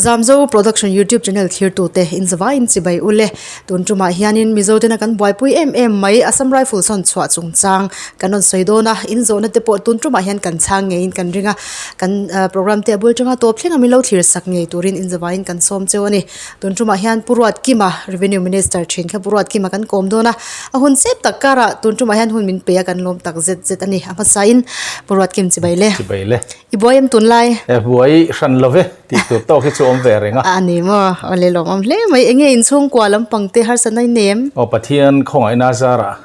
Zamzo Production YouTube channel thlirtute inzavaiin chibai u le. Tun tumah hianin Mizo tena kan buaipui em em mai Assam Rifle sawn chhuah chungchang kan rawn sawi dawn a, inzawhna te pawh tun tumah hian kan chhang ngeiin kan ring a, kan programme te a bul tanga tawp thleng a min lo thlir sak ngei turin inzavaiin kan sawm cheu a ni. Tun tumah hian Pu Ruatkima, Revenue Minister thin kha Pu Ruatkima kan kawm dawn a, a hun chep tak karah tun tumah hian hun min pe a kan lawm tak zet zet a ni. A hmasain Pu Ruatkim chibai le. Chibai le. I buai em tunlai? E buai hran lo ve tih tur tawk hi chu awm ve reng a. A ni maw? Awle lawm awm hle mai. Enge inchhungkua lampang te harsatna i nei em? Aw Pathian khawngaihna zarah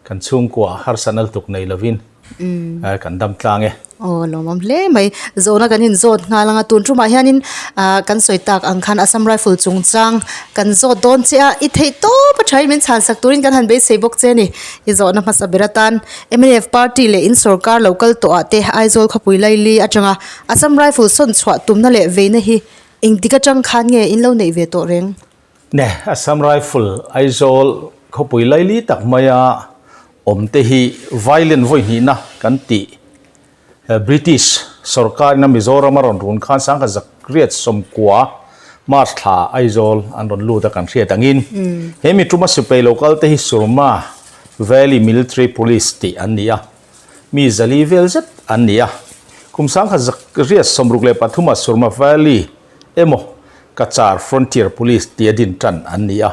kan chhungkua harsatna lutuk nei lovin kan dam tlang e. Aw lawmawm hle mai. Zawhna kan inzawt nghal ang a, tun tumah hianin ah kan sawi tak ang khan Assam Rifle chungchang kan zawt dawn che a, i theih tawp a thain min chhan sak turin kan han beisei bawk che a ni. I zawhna hmasa ber atan mnf party leh in sorkar lo kal tawh ah te Aizawl khawpui laili atanga Assam Rifle sawn chhuah tumna leh veina hi engtik atang khan nge in lo neih ve tawh reng? Ne, Assam Rifle Aizawl khawpui laili tak maia awm te hi violent vawi hnihna kan tih British sorkarina Mizoram a rawn run khan sangkhat zakriat sawmkua March thla Aizawl an rawn lut a kan hriat angin he mi tuma sipai lo kal te hi Surma Valley Military Police tih an ni a, mi zali vel zet an ni a. Kum sangkhat zakriat 63 ah Surma Valley emaw Cachar Frontier Police tia din tan an ni a.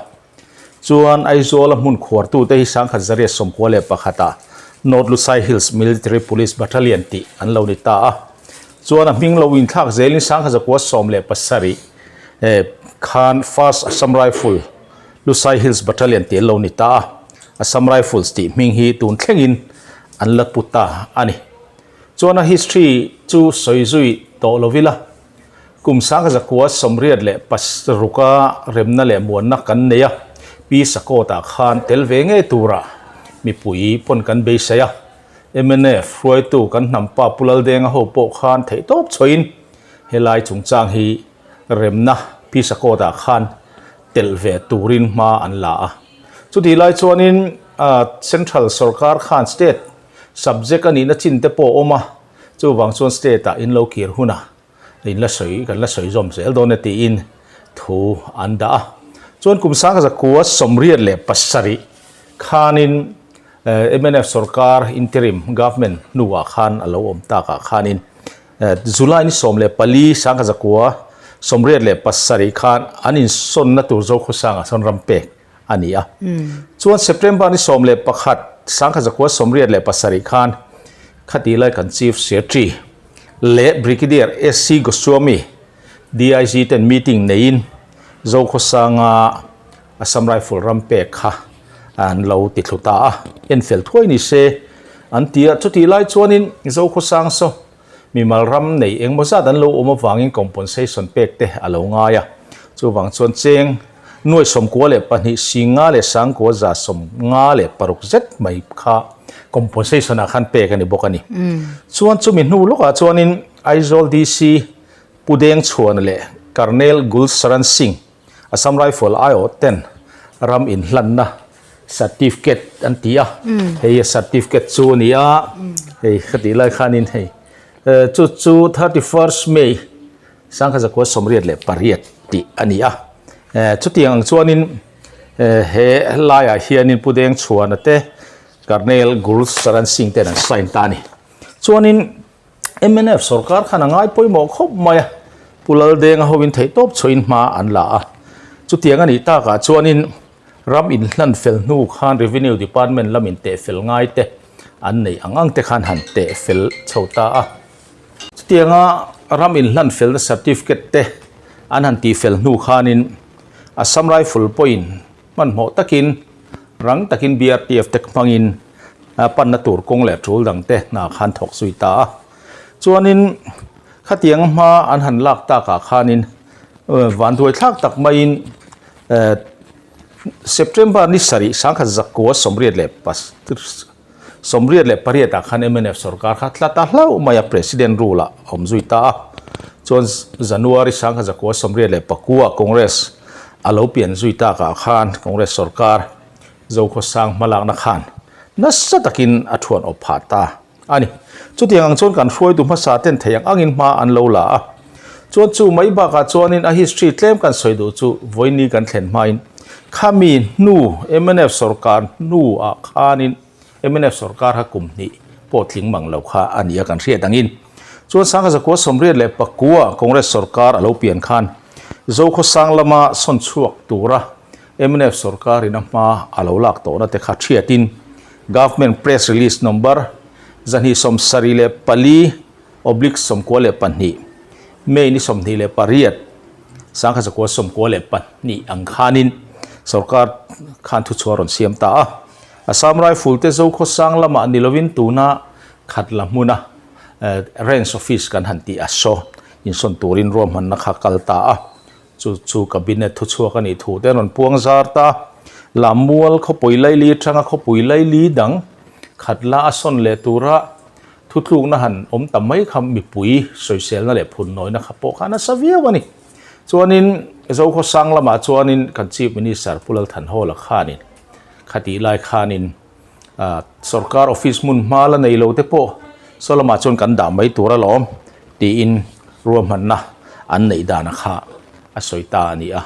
Chuan Aizawla hmun khuartute hi 1991 ah North Lushai Hills Military Police Battalion tih an lo ni ta a. Chuan a hming lo inthlak zelin 1917 khan First Assam Rifle Lushai Hills Battalion tih an lo ni ta a. Assam Rifles tih hming hi tun thlengin an la pu ta a ni. Chuan a history chu sawi zui tawh lo ila. Kum 1986 a remna leh muanna kan nei a, Pi Sakawtah khan tel ve ngei tura mipui pawn kan beisei a. Mnf hruaitu kan hnampa Pu Laldenga ho pawh khan theihtawp chhuahin helai chungchang hi remna Pi Sakawtah khan telh ve turin hma an la a. Chutih lai chuanin Central sorkar khan State subject a nihna chin te pawh a awm a, Chuvang chuan state ah in lo kir hunah in la sawi kan la sawi zawm zel dawn e tiin thu an dah a. Chuan kum 1987 khanin mnf sorkar interim government hnuah khan a lo awm takah khanin July ni 14 1987 khan an insawnna tur Zokhawsangah sawn ram pek a ni a. Chuan September ni 11, 1987 khan khati lai kan Chief Secretary leh Brigadier SC Goswami DIG ten meeting neiin Zokhawsanga Assam Rifle ram pek kha an lo ti thlu ta a, en fel thuai ni se an ti a. Chutih lai chuanin Zokhawsang saw mimal ram nei engmaw zat an lo awm avangin compensation pek te a lo ngai a. Chuvang chuan cheng nuai 92 singa leh 9,156 zet mai kha compensation ah khan pek a ni bawk a ni. Chuan chumi hnu lawkah chuanin Aizawl DC Pu Dengchhuana leh Colonel Gulsaran Singh Assam Rifle aiawh ten ram inhlanna certificate an ti a, hei a certificate chu a ni a, hei ka tih lai khanin hei chu chu 31st May 1988 tih a ni a, chutiang ang chuanin he laiah hianin Pu Dengchhuana te Colonel Gulsaran Singh ten an sign ta a ni. Chuanin Mnf sorkar khan a ngai pawimawh khawp mai a, Pu Laldenga hoin theihtawp chhuahin hma an la a. Chutiang a nih takah chuanin ram inhlan fel hnu khan Revenue Department lamin teh fel ngai te an neih ang ang te khan han teh fel chho ta a. Chutianga ram inhlan felna certificate te an han tih fel hnu khanin Assam Rifle pawhin Hmanhmawh takin, rang takin BRTF te hmangin panna tur kawng leh tul dang te hna khan thawk zui ta a. Chuanin khatiang hma an han lak takah khanin vanduai thlak tak maiin September ni sarih 1988 ah khan mnf sorkar kha tla ta hlauh mai a, President rule ah a awm zui ta a. Chuan January 1989 ah Congress a lo pian zui takah khan Congress sorkar Zokhawsang hmalakna khan nasa takin a thuan awp phah ta a ni. Chutiang ang chuan kan hruaitu hmasa ten thei ang angin hma an lo la a. Chuan chu mai bakah chuanin a history tlem kan sawi duh chu vawiini kan thlen hmain khami hnu mnf sorkar hnuah khanin mnf sorkar kha kum hnih pawh tling mang lo kha a ni a kan hriat angin. Chuan Sangha Zakua 89 Congress sorkar a lo pian khan Zokhawsang lama sawn chhuak tura mnf sorkarin a hma a lo lak tawhna te kha thiatin Government Press Release Number 274 oblique 92 May ni 28 Sangha Zakua 92 ang khanin sorkar khan thuchhuah a rawn siam ta a. Assam Rifle te Zokhawsang lamah ni lovin tuna khat la hmuna Range Office kan han tih a saw insawn turin ruahmanna kha kal ta a, chu chu Cabinet thuchhuak a nih thu te an rawn puang zar ta a. Lammual khawpui laili atanga khawpui laili dang khat la a sawn leh tura thutlukna han awm ta mai kha mipui sawiselna leh phunnawina kha pawh kha nasa viau a ni. Chuanin Zokhawsang lamah chuanin kan Chief Minister Pu Lalthanhawla khanin khatih lai khanin Sorkar office hmun hma la nei lo te pawh saw lamah chuan kan dah mai tur alawm tiin ruahmanna an neih dana kha a sawi ta a ni a.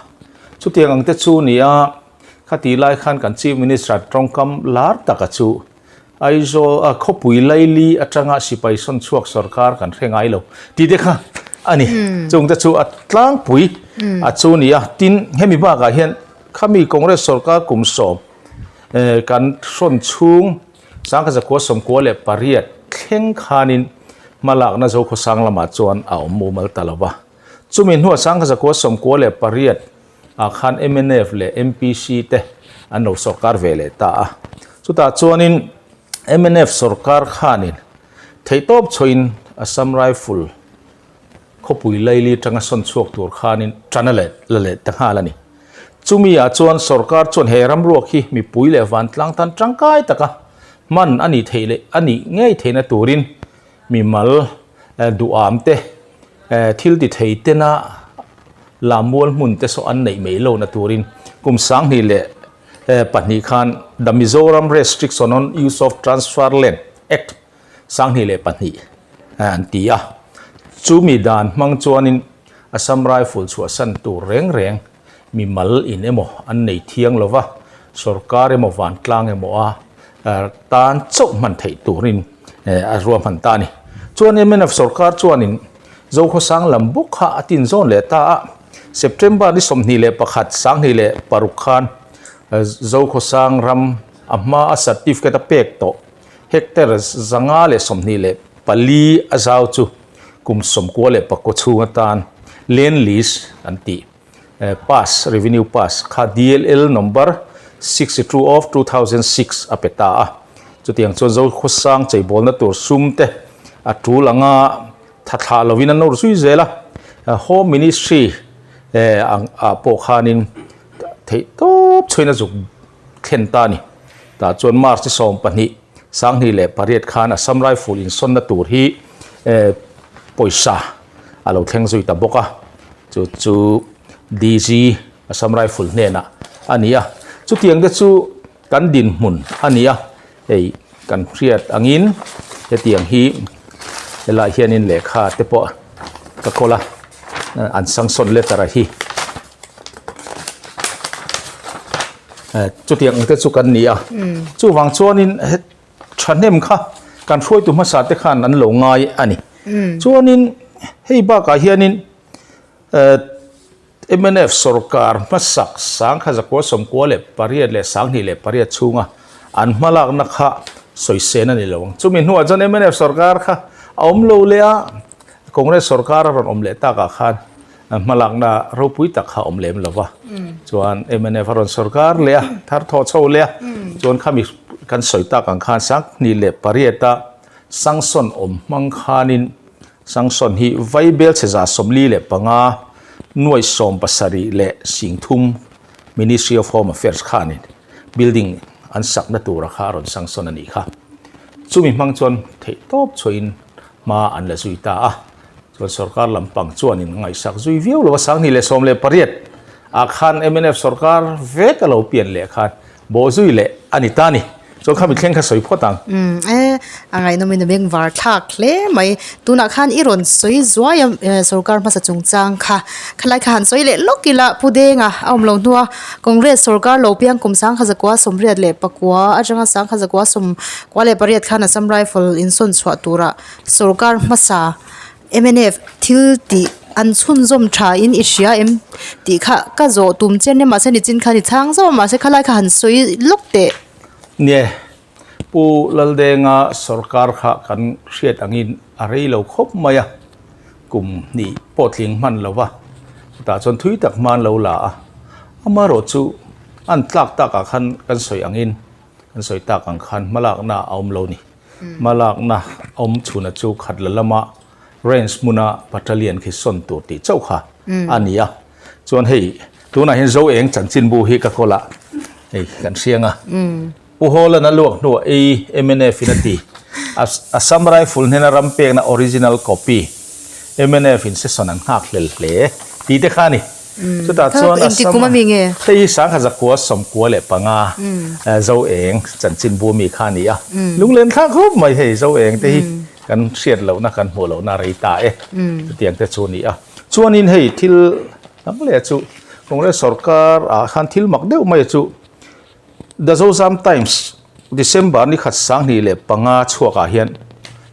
Chutiang ang te chu ni a, khatih lai khan kan Chief Minister tawngkam lar taka chu Aizawl a khawpui laili atanga sipai sawn chhuak sorkar kan hre ngai lo tih te kha a ni. Chung te chu a tlangpui a chu ni a, tin hemi bakah hian khami Congress sorkar kum sawm Kan hrawn chhung 1998 thleng khanin hmalakna Zokhawsang lamah chuan a awm mumal ta lo va. Chumi hnuah 1998 ah khan mnf leh MPC te an lo sawrkar ve leh ta a. Chutah chuanin mnf sawrkar khanin theihtawp chhuahin Assam Rifle Khawpui laili atanga sawn chhuak tur khanin tan a leh la leh ta nghal a ni. Chumi ah chuan sorkar chuan he ramruak hi mipui leh vantlang tan tangkai taka hman a nih theih leh a nih ngei theihna turin mimal duham te thil ti thei tena lammual hmun te saw an neih mai lohna turin kum 2002 khan The Mizoram Restriction on Use of Transfer Land Act 2002 an ti a. Chumi dan hmang chuanin Assam Rifle chhuahsan tur reng reng mi mal in emaw an nei thiang lo va, sorkar emaw vantlang emaw a tan chauh hman theih turin a ruahman ta a ni. Chuan mnf sorkar chuanin Zokhawsang lam bawk kha a tinzawn leh ta a, September ni 21 2006 khan Zokhawsang ram a hma a certificate a pek tawh Hectare 524 a zau chu kum 94 chhung atan Land Lease an tih pass, revenue pass, kha DLL number 62 of 2006 a pe ta a. Chutiang chuan Zokhawsang cheibawlna tur sum te a tul anga tha thlah lovin a nawr zui zel a. Home Ministry ang ah pawh khanin theihtawp chhuain a zuk thlen ta a ni. Tah chuan March ni 12, 2008 khan Assam Rifle insawnna tur hi pawisa a lo thleng zui ta bawk a, chu chu DG Assam Rifle hnenah a ni a. Chutiang te chu kan dinhmun a ni a, hei kan hriat angin hetiang hi helaiah hianin lehkha te pawh ka kawl a, an sanction letter a hi. Chutiang ang te chu kan ni a. Chuvang chuanin thahnem kha kan hruaitu hmasa te khan an lo ngai a ni. Chuanin hei bakah hianin mnf sorkar hmasak 1998 leh 2008 chhunga an hmalakna kha sawisên a ni lo ang. Chumi hnuah chuan mnf sorkar kha a awm lo leh a, Congress sorkar a rawn awm leh takah khan Hmalakna ropui tak kha awm lem lo va, chuan mnf a rawn sorkar leh a, thar thawh chho leh a, chuan khami kan sawi tak ang khan 2008 a sanction awm hmang khanin sanction hi Vaibelchhe 45 nuai 70 leh 30 Ministry of Home Affairs khanin building an sakna tura kha a rawn sanction a nih kha. Chumi hmang chuan theihtawp chhuahin hma an la zui ta a, chuan sorkar lampang chuanin ngaihsak zui viau lo a, 2018 ah khan mnf sorkar vek a lo pian leh khan bawh zui leh a ni ta a ni. Chuan khami thleng kha sawi phawt ang. Umm e, a ngaihnawmin a beng var thlak hle mai. Tunah khan i rawn sawi zuai a sorkar hmasa chungchang kha. Khalai kha han sawi leh lawk ila Pu Denga a awm lo hnua Congress sorkar lo piang kum 1989 atanga 1998 khan Assam Rifle insawn chhuah tura sorkar hmasa Mnf thil tih an chhunzawm tha in i hria em tih kha ka zawh tum che nia mahse nichin khan i chhang zauh a mahse khalai kha han sawi lawk teh. Nie, Pu Laldenga sorkar kha kan hriat angin a rei lo khawp mai a, kum hnih pawh tling hman lo va, chutah chuan thui tak hman lo la a, amaherawh chu an tlak takah khan kan sawi angin kan sawi tak ang khan hmalakna a awm lo ni. Hmalakna awm chhuna chu khatla lama range hmuna battalion khi sawn tur tih chauh kha a ni a. Chuan hei tunah hian Zo eng chanchinbu hi ka kawl a, hei kan hriang a. Pu Hawlan a luak hnuah ei mnf in a ti. Assam Rifle hnena ram pekna original copy mnf in session an nghak hlel hle tih te kha a ni. Chutah chuan Engtik kum ami nge? Hei hi 1995 Zo eng chanchinbu ami kha a ni a. Lunglen thlak khawp mai hei Zo eng te hi kan hriat lohna kan hmuh lohna rei ta e. Chutiang te chu a ni a. Chuanin hei thil dang leh chu Congress sorkar ah khan thil mak deuh mai chu The Zozam Times December ni khat 2005 chhuak ah hian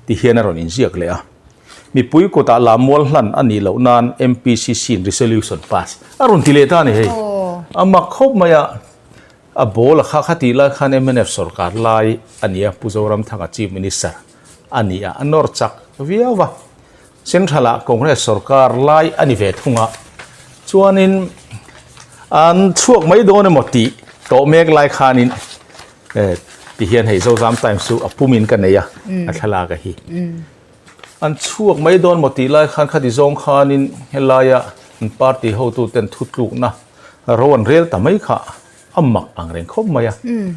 ti hian a rawn inziak leh a. Mipui kutah lammual hlan a nih loh nan MPCC in resolution pass a rawn ti leh ta a ni hei. A mak khawp mai a, a ball a kha kha tih lai khan mnf sorkar lai a ni a, Pu Zoramthanga Chief Minister a ni a, a nawr chak viau va. Central ah Congress sorkar lai a ni ve thung a, chuanin an chhuak mai dawn emaw tih tawh mek lai khanin ti hian hei Zozam Times chu a pumin ka nei a, a thlalak a hi. An chhuak mai dawn maw tih lai khan khati zawng khanin helaia an party hotuten thutlukna ro an rel ta mai kha a mak ang reng khawp mai a,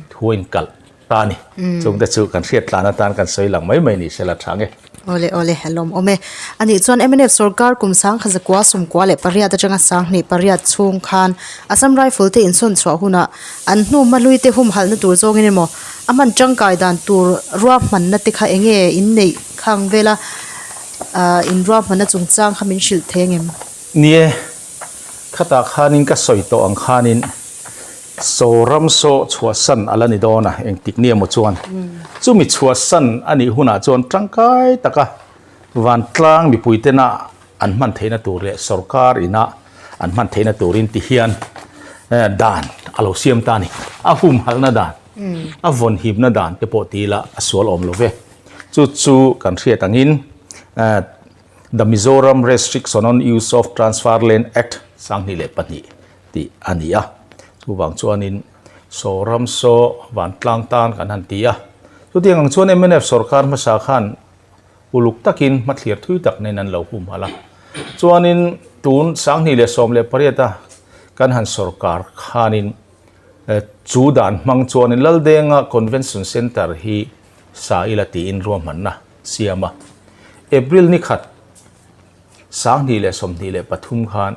thu a inkalh ta a ni. Chungte chu kan hriat tlan atan kan sawi lang mai mai ni se la tha nge. Awle awle a lawm awm e. A nih chuan mnf sorkar kum 1998 atanga 28 chhung khan Assam Rifle te insawn chhuah hunah an hnu hmahlui te humhalhna tur zawngin emaw a hman tangkai dan tur ruahmanna te kha eng nge in neih khang vela ah in ruahmanna chungchang kha min hrilh thei angem? Ni e, khatah khanin ka sawi tawh ang khanin saw ram saw chhuahsan a la ni dawn a, engtik ni emaw chuan chumi chhuahsan a nih hunah chuan tangkai taka vantlang mipui tena an hman theihna tur leh sorkar ina an hman theihna turin ti hian dan a lo siam ta a ni. A humhalhna dan, a vawnhimna dan te pawh ti ila a sual awm lo ve. Chu chu kan hriat angin The Mizoram Restriction on Use of Transfer Land Act 2002 tih a ni a. Chuvang chuanin saw ram saw vantlang tan kan han ti a. Chutiang ang chuan mnf sorkar hmasa khan Uluk takin hmathlir thui tak nen an lo humhalh a. Chuanin tun 2018 a kan han sorkar khanin chu dan hmang chuanin Laldenga Convention Centre hi sa ila tiin ruahmanna siam a. April ni khat 2023 khan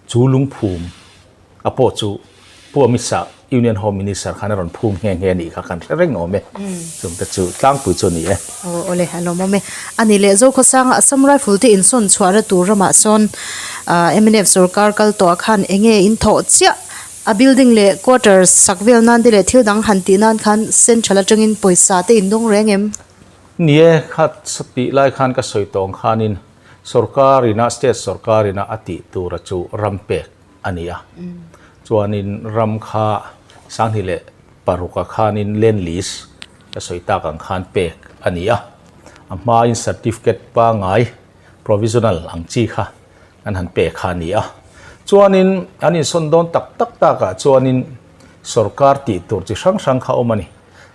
chu lungphum A pawh chu Pu Amit Shah, Union Home Minister khan a rawn phum nghe nghe a nih kha kan hre reng awm e. Chungte chu tlangpui chu a ni e. Aw awle, a lawm awm e. A nih leh Zokhawsanga Assam Rifle te insawn chhuahna tur ramah sawn mnf sorkar kal tawhah khan eng nge in thawh chiah? A building leh quarters sak vel nan te leh thil dang han tih nan khan central atangin pawisa te in dawng reng em? Ni e, kha tih lai khan ka sawi tawng khanin sorkar ina, state sorkar ina a tih tura chu ram pek a ni a. Chuanin ram kha 2006 ah khanin land lease ka sawi tak ang khan pek a ni a. A hmain certificate pangngai provisional ang chi kha an han pek kha a ni a. Chuanin an insawn dawn tak tak takah chuanin sorkar tih tur chi hrang hrang kha awm a ni.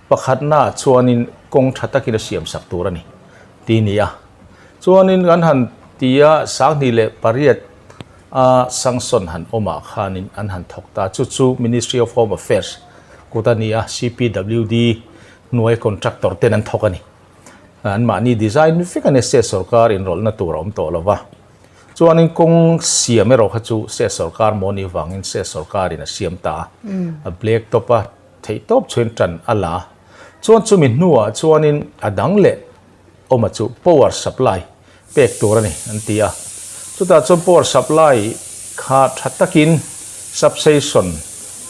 Pakhatnaah chuanin kawng tha takin a siamsak tur a ni ti a ni a. Chuanin kan han ti a 2008 a sanction han awmah khanin an han thawk ta. Chu chu Ministry of Home Affairs kut a ni a, CPWD hnuai contractor ten an thawk a ni. Anmahni design vek a ni, state sorkar inrawlhna tur a awm tawh lo va. Chuanin kawng siam erawh kha chu state sorkar maw nih vangin state sorkarin a siam ta a, a black top a theih tawp chuan tan a la. Chuan chumi hnuah chuanin a dang leh awma chu power supply pek tur a ni an ti a. Chutah chuan power supply kha tha takin substation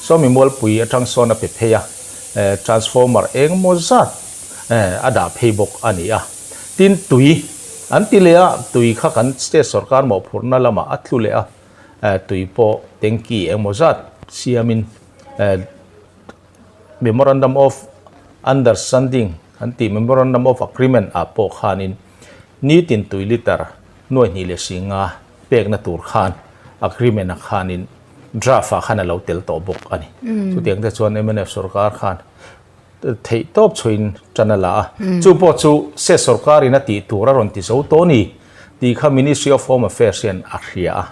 sawmi mualpui atang sawn a pe phei a, transformer eng emaw zat a dah phei bawk a ni a. Tin tui an ti leh a, tui kha kan state sorkar mawhphurhna lamah a tlu leh a, tui pawh tanky eng emaw zat siamin Memorandum of Understanding an tih Memorandum of Agreement ah pawh khanin nitin tui litre nuai hnih leh si nga pekna tur khan agreement ah khanin draft ah khan a lo tel tawh bawk a ni. Chutiang te chuan mnf sorkar khan theih tawp chhuiin tan a la a. Chu pawh chu state sorkarin a tih tur a rawn ti zo tawh a ni tih kha Ministry of Home Affairs hian a hria a.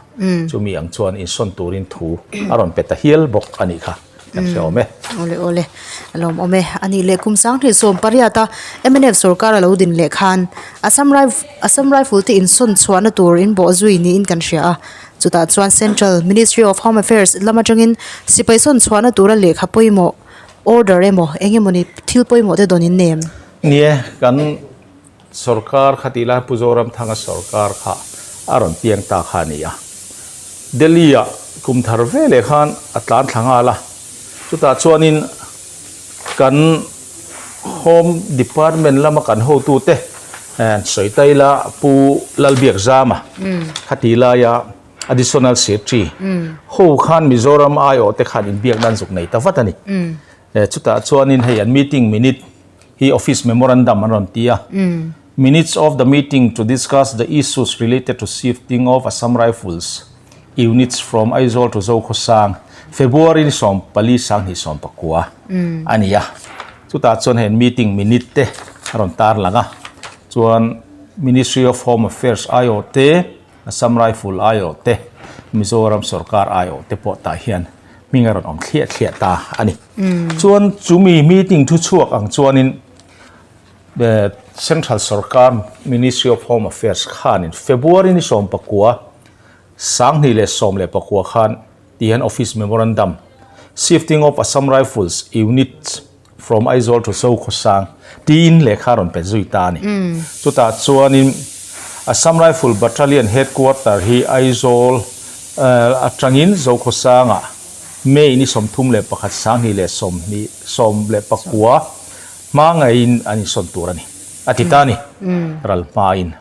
Chumi ang chuan insawn turin thu a rawn pe ta hial bawk a nih kha. Kan hre awm e. Awle awle, a lawm awm e. A nih leh kum sanghnih 18 a mnf sorkar a lo din leh khan Assam Rifle Assam Rifle te insawn chhuahna tur in bawh zui niin kan hria a. Chutah chuan Central Ministry of Home Affairs lam atangin sipai sawn chhuahna tura lehkha pawimawh order emaw eng emawni thil pawimawh te dawn in nem. Nie, kan Sorkar kha tih lai Pu Zoramthanga sorkar kha a rawn piang ta kha a ni a. Delhi-ah kum thar ve leh khan a tlan thla nghal a. Chutah chuanin kan Home Department lama kan hotute sawi ta ila Pu Lalbiakzama kha tih laia Additional Secretary ho khan Mizoram aiawh te khan inbiakna an zuk nei ta vat a ni. Chutah chuanin hei an meeting minute hi office memorandum an rawn ti a, Minutes of the meeting to discuss the issues related to shifting of Assam Rifles units from Aizawl to Zokhawsang, February ni 14 2019 a ni a. Chutah chuan hei meeting minute te a rawn tar lang a, chuan Ministry of Home Affairs aiawh te, Assam Rifle aiawh te, Mizoram sorkar aiawh te pawh tah hian hming a rawn awm thliah thliah ta a ni. Chuan chumi meeting thu chhuak ang chuanin Central sorkar Ministry of Home Affairs khanin February ni 19 2019 khan ti hian office memorandum Shifting of Assam Rifles Units From Aizawl to Zokhawsang tiin lehkha a rawn pe zui ta a ni. Chutah chuanin Assam Rifle Battalion Headquarter hi Aizawl atangin Zokhawsangah May ni 31 2019 hma ngeiin an insawn tur a ni, a ti ta a ni. Ral hmain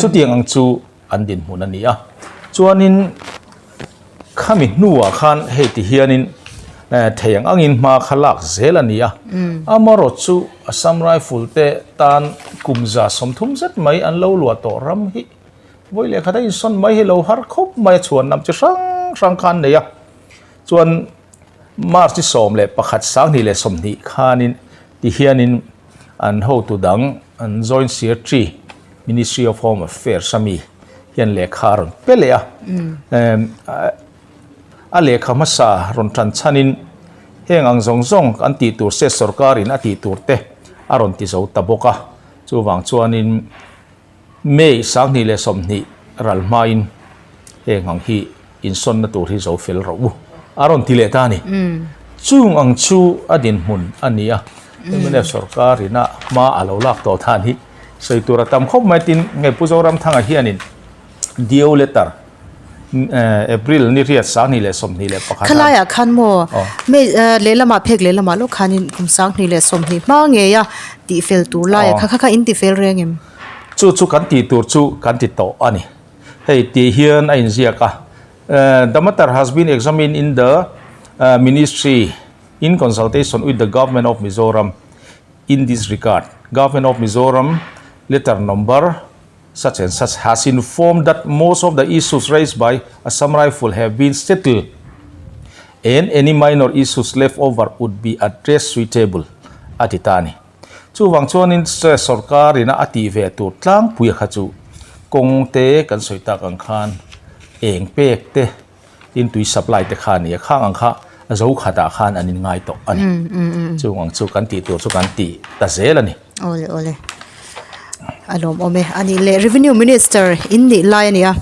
chutiang ang chu an dinhmun a ni a. Chuanin khami hnuah khan hei ti hianin thei ang angin hma kha lak zel a ni a. Amarawt chu Assam Rifle te tan kum 30 zet mai an lo luah tawh ram hi vawi leh khat a insawn mai hi lo har khawp mai a chhuan lam chi hrang hrang kha an nei a. Chuan March ni 11 2020 khanin ti hianin an hotu dang an Joint Secretary Ministry of Home Affairs a mi hian lehkha a rawn pe leh a. A lehkha hmasa rawn tan chhanin heng ang zawng zawng an tih tur state sorkarin a tih tur te a rawn ti zo ta bawk a. Chuvang chuanin May 2020 ral hmain heng ang hi insawnna tur hi zo fel rawh u a rawn ti leh ta a ni. Chung ang chu a dinhmun a ni a, mnf sorkar ina hma a lo lak tawh dan hi sawi tur a tam khawp mai tin hei Pu Zoramthanga hianin Dio letter April ni riat 2021 Khalaiah khan maw May lehlamah phek lehlamah lawk khanin kum 2020 hma ngeia tihfel tur laiah kha kha kha in tifel reng em? Chu chu kan tih tur chu kan ti tawh a ni. Hei tih hian a inziak a, The matter has been examined in the Ministry in consultation with the Government of Mizoram in this regard. Government of Mizoram letter number such and such has informed that most of the issues raised by Assam Rifle have been settled and any minor issues left over would be addressed suitable a ti ta a ni. Chuvang chuanin sorkar ina a tih ve tur tlangpui a kha chu kawng te kan sawi tak ang khan eng pek te tin tui supply te kha a ni a, khang ang kha a zo khatah khan an inngai tawh a ni. Chung ang chu kan tih tur chu kan tih ta zel a ni. Awle awle. A lawmawm e. A nih leh Revenue Minister in nih lai a ni a,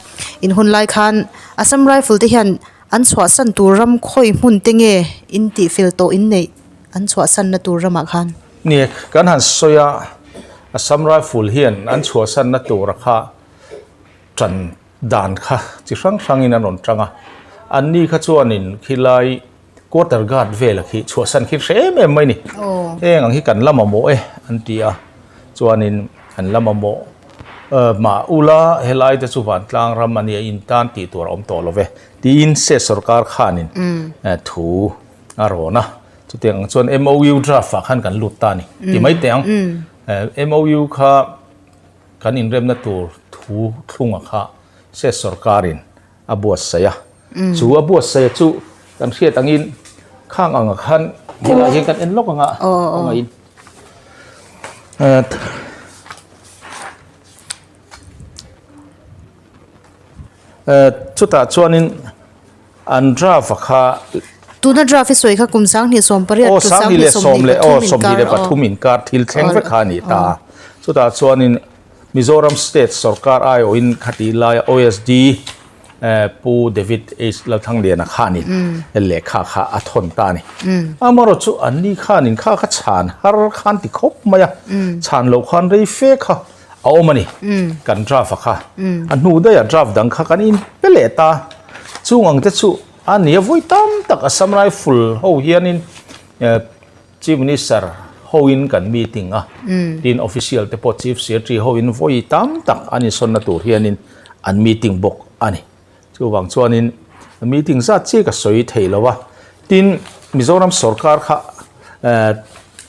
in hun lai khan Assam Rifle te hian an chhuahsan tur ram khawi hmun te nge in tihfel tawh in neih an chhuahsanna tur ramah khan? Ni, kan han sawi a, Assam Rifle hian an chhuahsanna tura kha tan dan kha chi hrang hrangin an rawn tang a, anni kha chuanin khilai quarter guard vela khi chhuahsan khi hre em em mai ni. Heng ang hi kan la mamawh e an ti a, chuanin an la mamawh mah ula helai te chu vantlang ram a nia in tan tih tur a awm tawh lo ve tiin state sorkar khanin thu a rawn a, chutiang ang chuan MOU draft ah khan kan lut ta a ni ti mai teh ang. MOU kha Kan inremna tur thu thlunga kha state sorkarin a buatsaih a, chu a buatsaih chu kan hriat angin khang anga khan helaiah hian kan en lawk anga kawngaihin chutah chuanin An draft a kha. Tuna draft i sawi kha kum 2018 to 2023 inkar thil thleng vek kha a ni ta. Chutah chuanin Mizoram State sorkar aiawhin khati laia OSD Pu David H Lalthangliana khanin lehkha kha a thawn ta a ni. Amaherawhchu chu anni khanin kha kha chhan har khan ti khawp mai a, chhan loh khan rei fe kha a awm a ni kan draft a kha a hnu daih a draft dang kha kan in pe leh ta chung ang te chu a ni a vawi tam tak Assam Rifle ho hianin Chief Minister ho in kan meeting a tin official te pawh Chief Secretary ho in vawi tam tak an insawnna tur hianin an meeting bawk a ni. Chuvang chuanin meeting zat chiah ka sawi thei lo a, tin Mizoram sorkar kha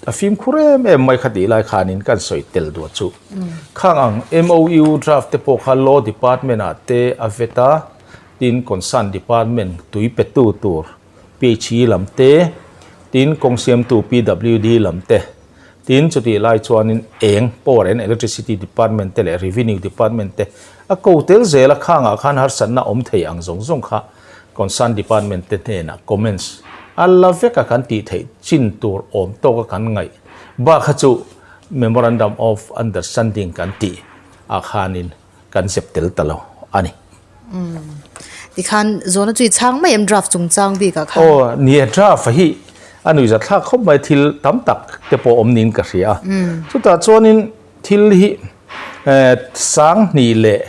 a fimkhur em em mai kha tih lai khanin kan sawi tel duah chu. Khang ang MOU draft te pawh kha Law Department ah te a vet a, tin concern department tui petu tur PHE lam te, tin kawng siamtu PWD lam te, Tin, chutih lai chuanin eng, Power and Electricity Department te leh Revenue Department te a ko tel zel a, khangah khan harsatna awm thei ang zawng zawng kha concern department te hnenah comments a la vek a kan tih theih chin tur awm tawka kan ngaih bak kha chu Memorandum of Understanding kan tih ah khanin kan zep tel ta lo a ni. Umm. Tikhan zawhna chu i chhang mai em draft chungchang bikah khan? Aw, ni e, draft hi a nuihzat thlak khawp mai, thil tam tak te pawh awm niin ka hria a. Chutah chuanin thil hi 2000 leh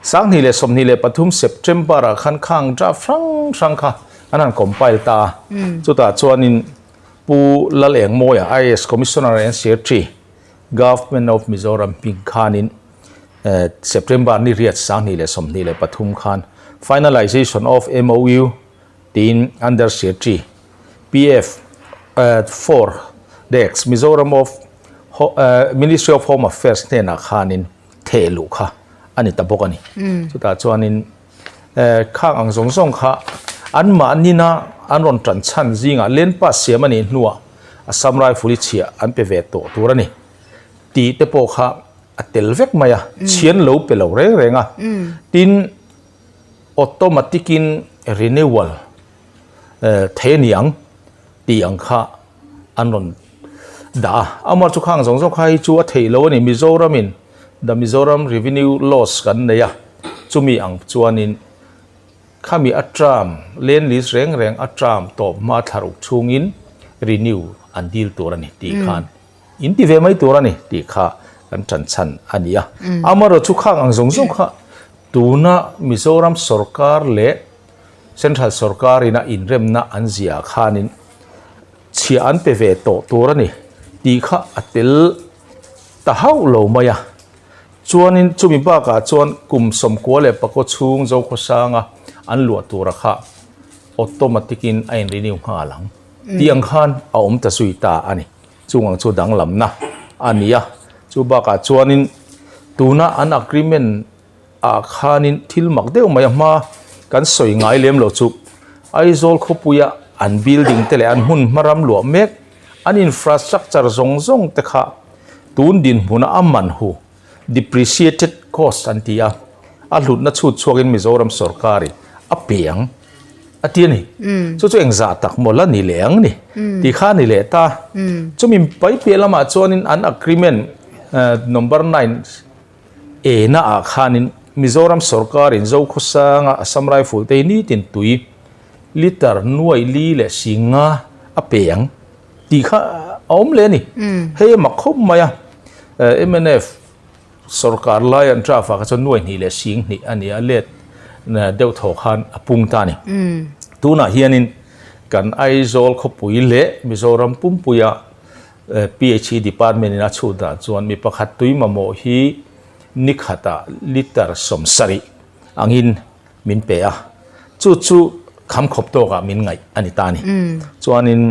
2023 September ah khan khang draft hrang hrang kha an han compile ta a. Chutah chuanin Pu Lalengmawia, IAS Commissioner and Secretary, Government of Mizoram hming khanin September ni riat 2023 khan Finalization of MOU tiin Under Secretary PF 4 Dex Mizoram of Ministry of Home Affairs hnenah khanin theh luh kha a ni ta bawk a ni. Chutah chuanin khang ang zawng zawng kha anmahnina an rawn tan chhan zingah Land Pass siam a nih hnuah Assam Rifle hi chhiah an pe ve tawh tur a ni tih te pawh kha a tel vek mai a, chhian lo pe lo reng reng a. Tin, automatic in renewal thei a ni ang tih ang kha an rawn dah a. Amah chu khang zawng zawng kha hi chu a theih lo a ni. Mizoramin The Mizoram Revenue Laws kan nei a, chumi ang chuanin khami a term, land lease reng reng a term tawp hma thlaruk chhungin renew an dil tur a ni tih khan in ti ve mai tur a ni tih kha kan tan chhan a ni a. Amaherawhchu chu khang ang zawng zawng kha tuna Mizoram sorkar leh Central sorkarin a inremna an ziah khanin chhiah an pe ve tawh tur a ni tih kha a tel ta hauh lo mai a. Chuanin chumi bakah chuan kum 94 chhung Zokhawsanga an luah tura kha automatic in a in renew nghal ang tih ang khan a awm ta zui ta a ni. Chung ang chu danglamna a ni a. Chu bakah chuanin tuna an agreement ah khanin thil mak deuh mai a hma kan sawi ngai lem lo chu Aizawl khawpuia an building te leh an hmun hma ram luah mek an infrastructure zawng zawng te kha tun dinhmuna a man hu depreciated cost an ti a, a hlutna chhut chhuakin Mizoram sorkarin a pe ang a ti a ni. Chu chu engzah tak maw la ni leh ang ni tih kha a ni leh ta. Chumi pai piah lamah chuanin an agreement number 9 Ena ah khanin Mizoram sorkarin Zokhawsanga Assam Rifle te hi nitin tui litre nuai li leh 50 a pe ang tih kha a a awm leh a ni. Hei a mak khawp mai a, mnf sorkar lai an draft ah kha chuan nuai hnih leh sing hnih a ni a, let deuh thaw khan a pung ta a ni. Tunah hianin kan Aizawl khawpui leh Mizoram pumpuia PHE department in a chhut dan chuan mi pakhat tui mamawh hi ni khatah litre 70 angin min pe a, chu chu kham khawp tawkah min ngaih a ni ta a ni. Chuanin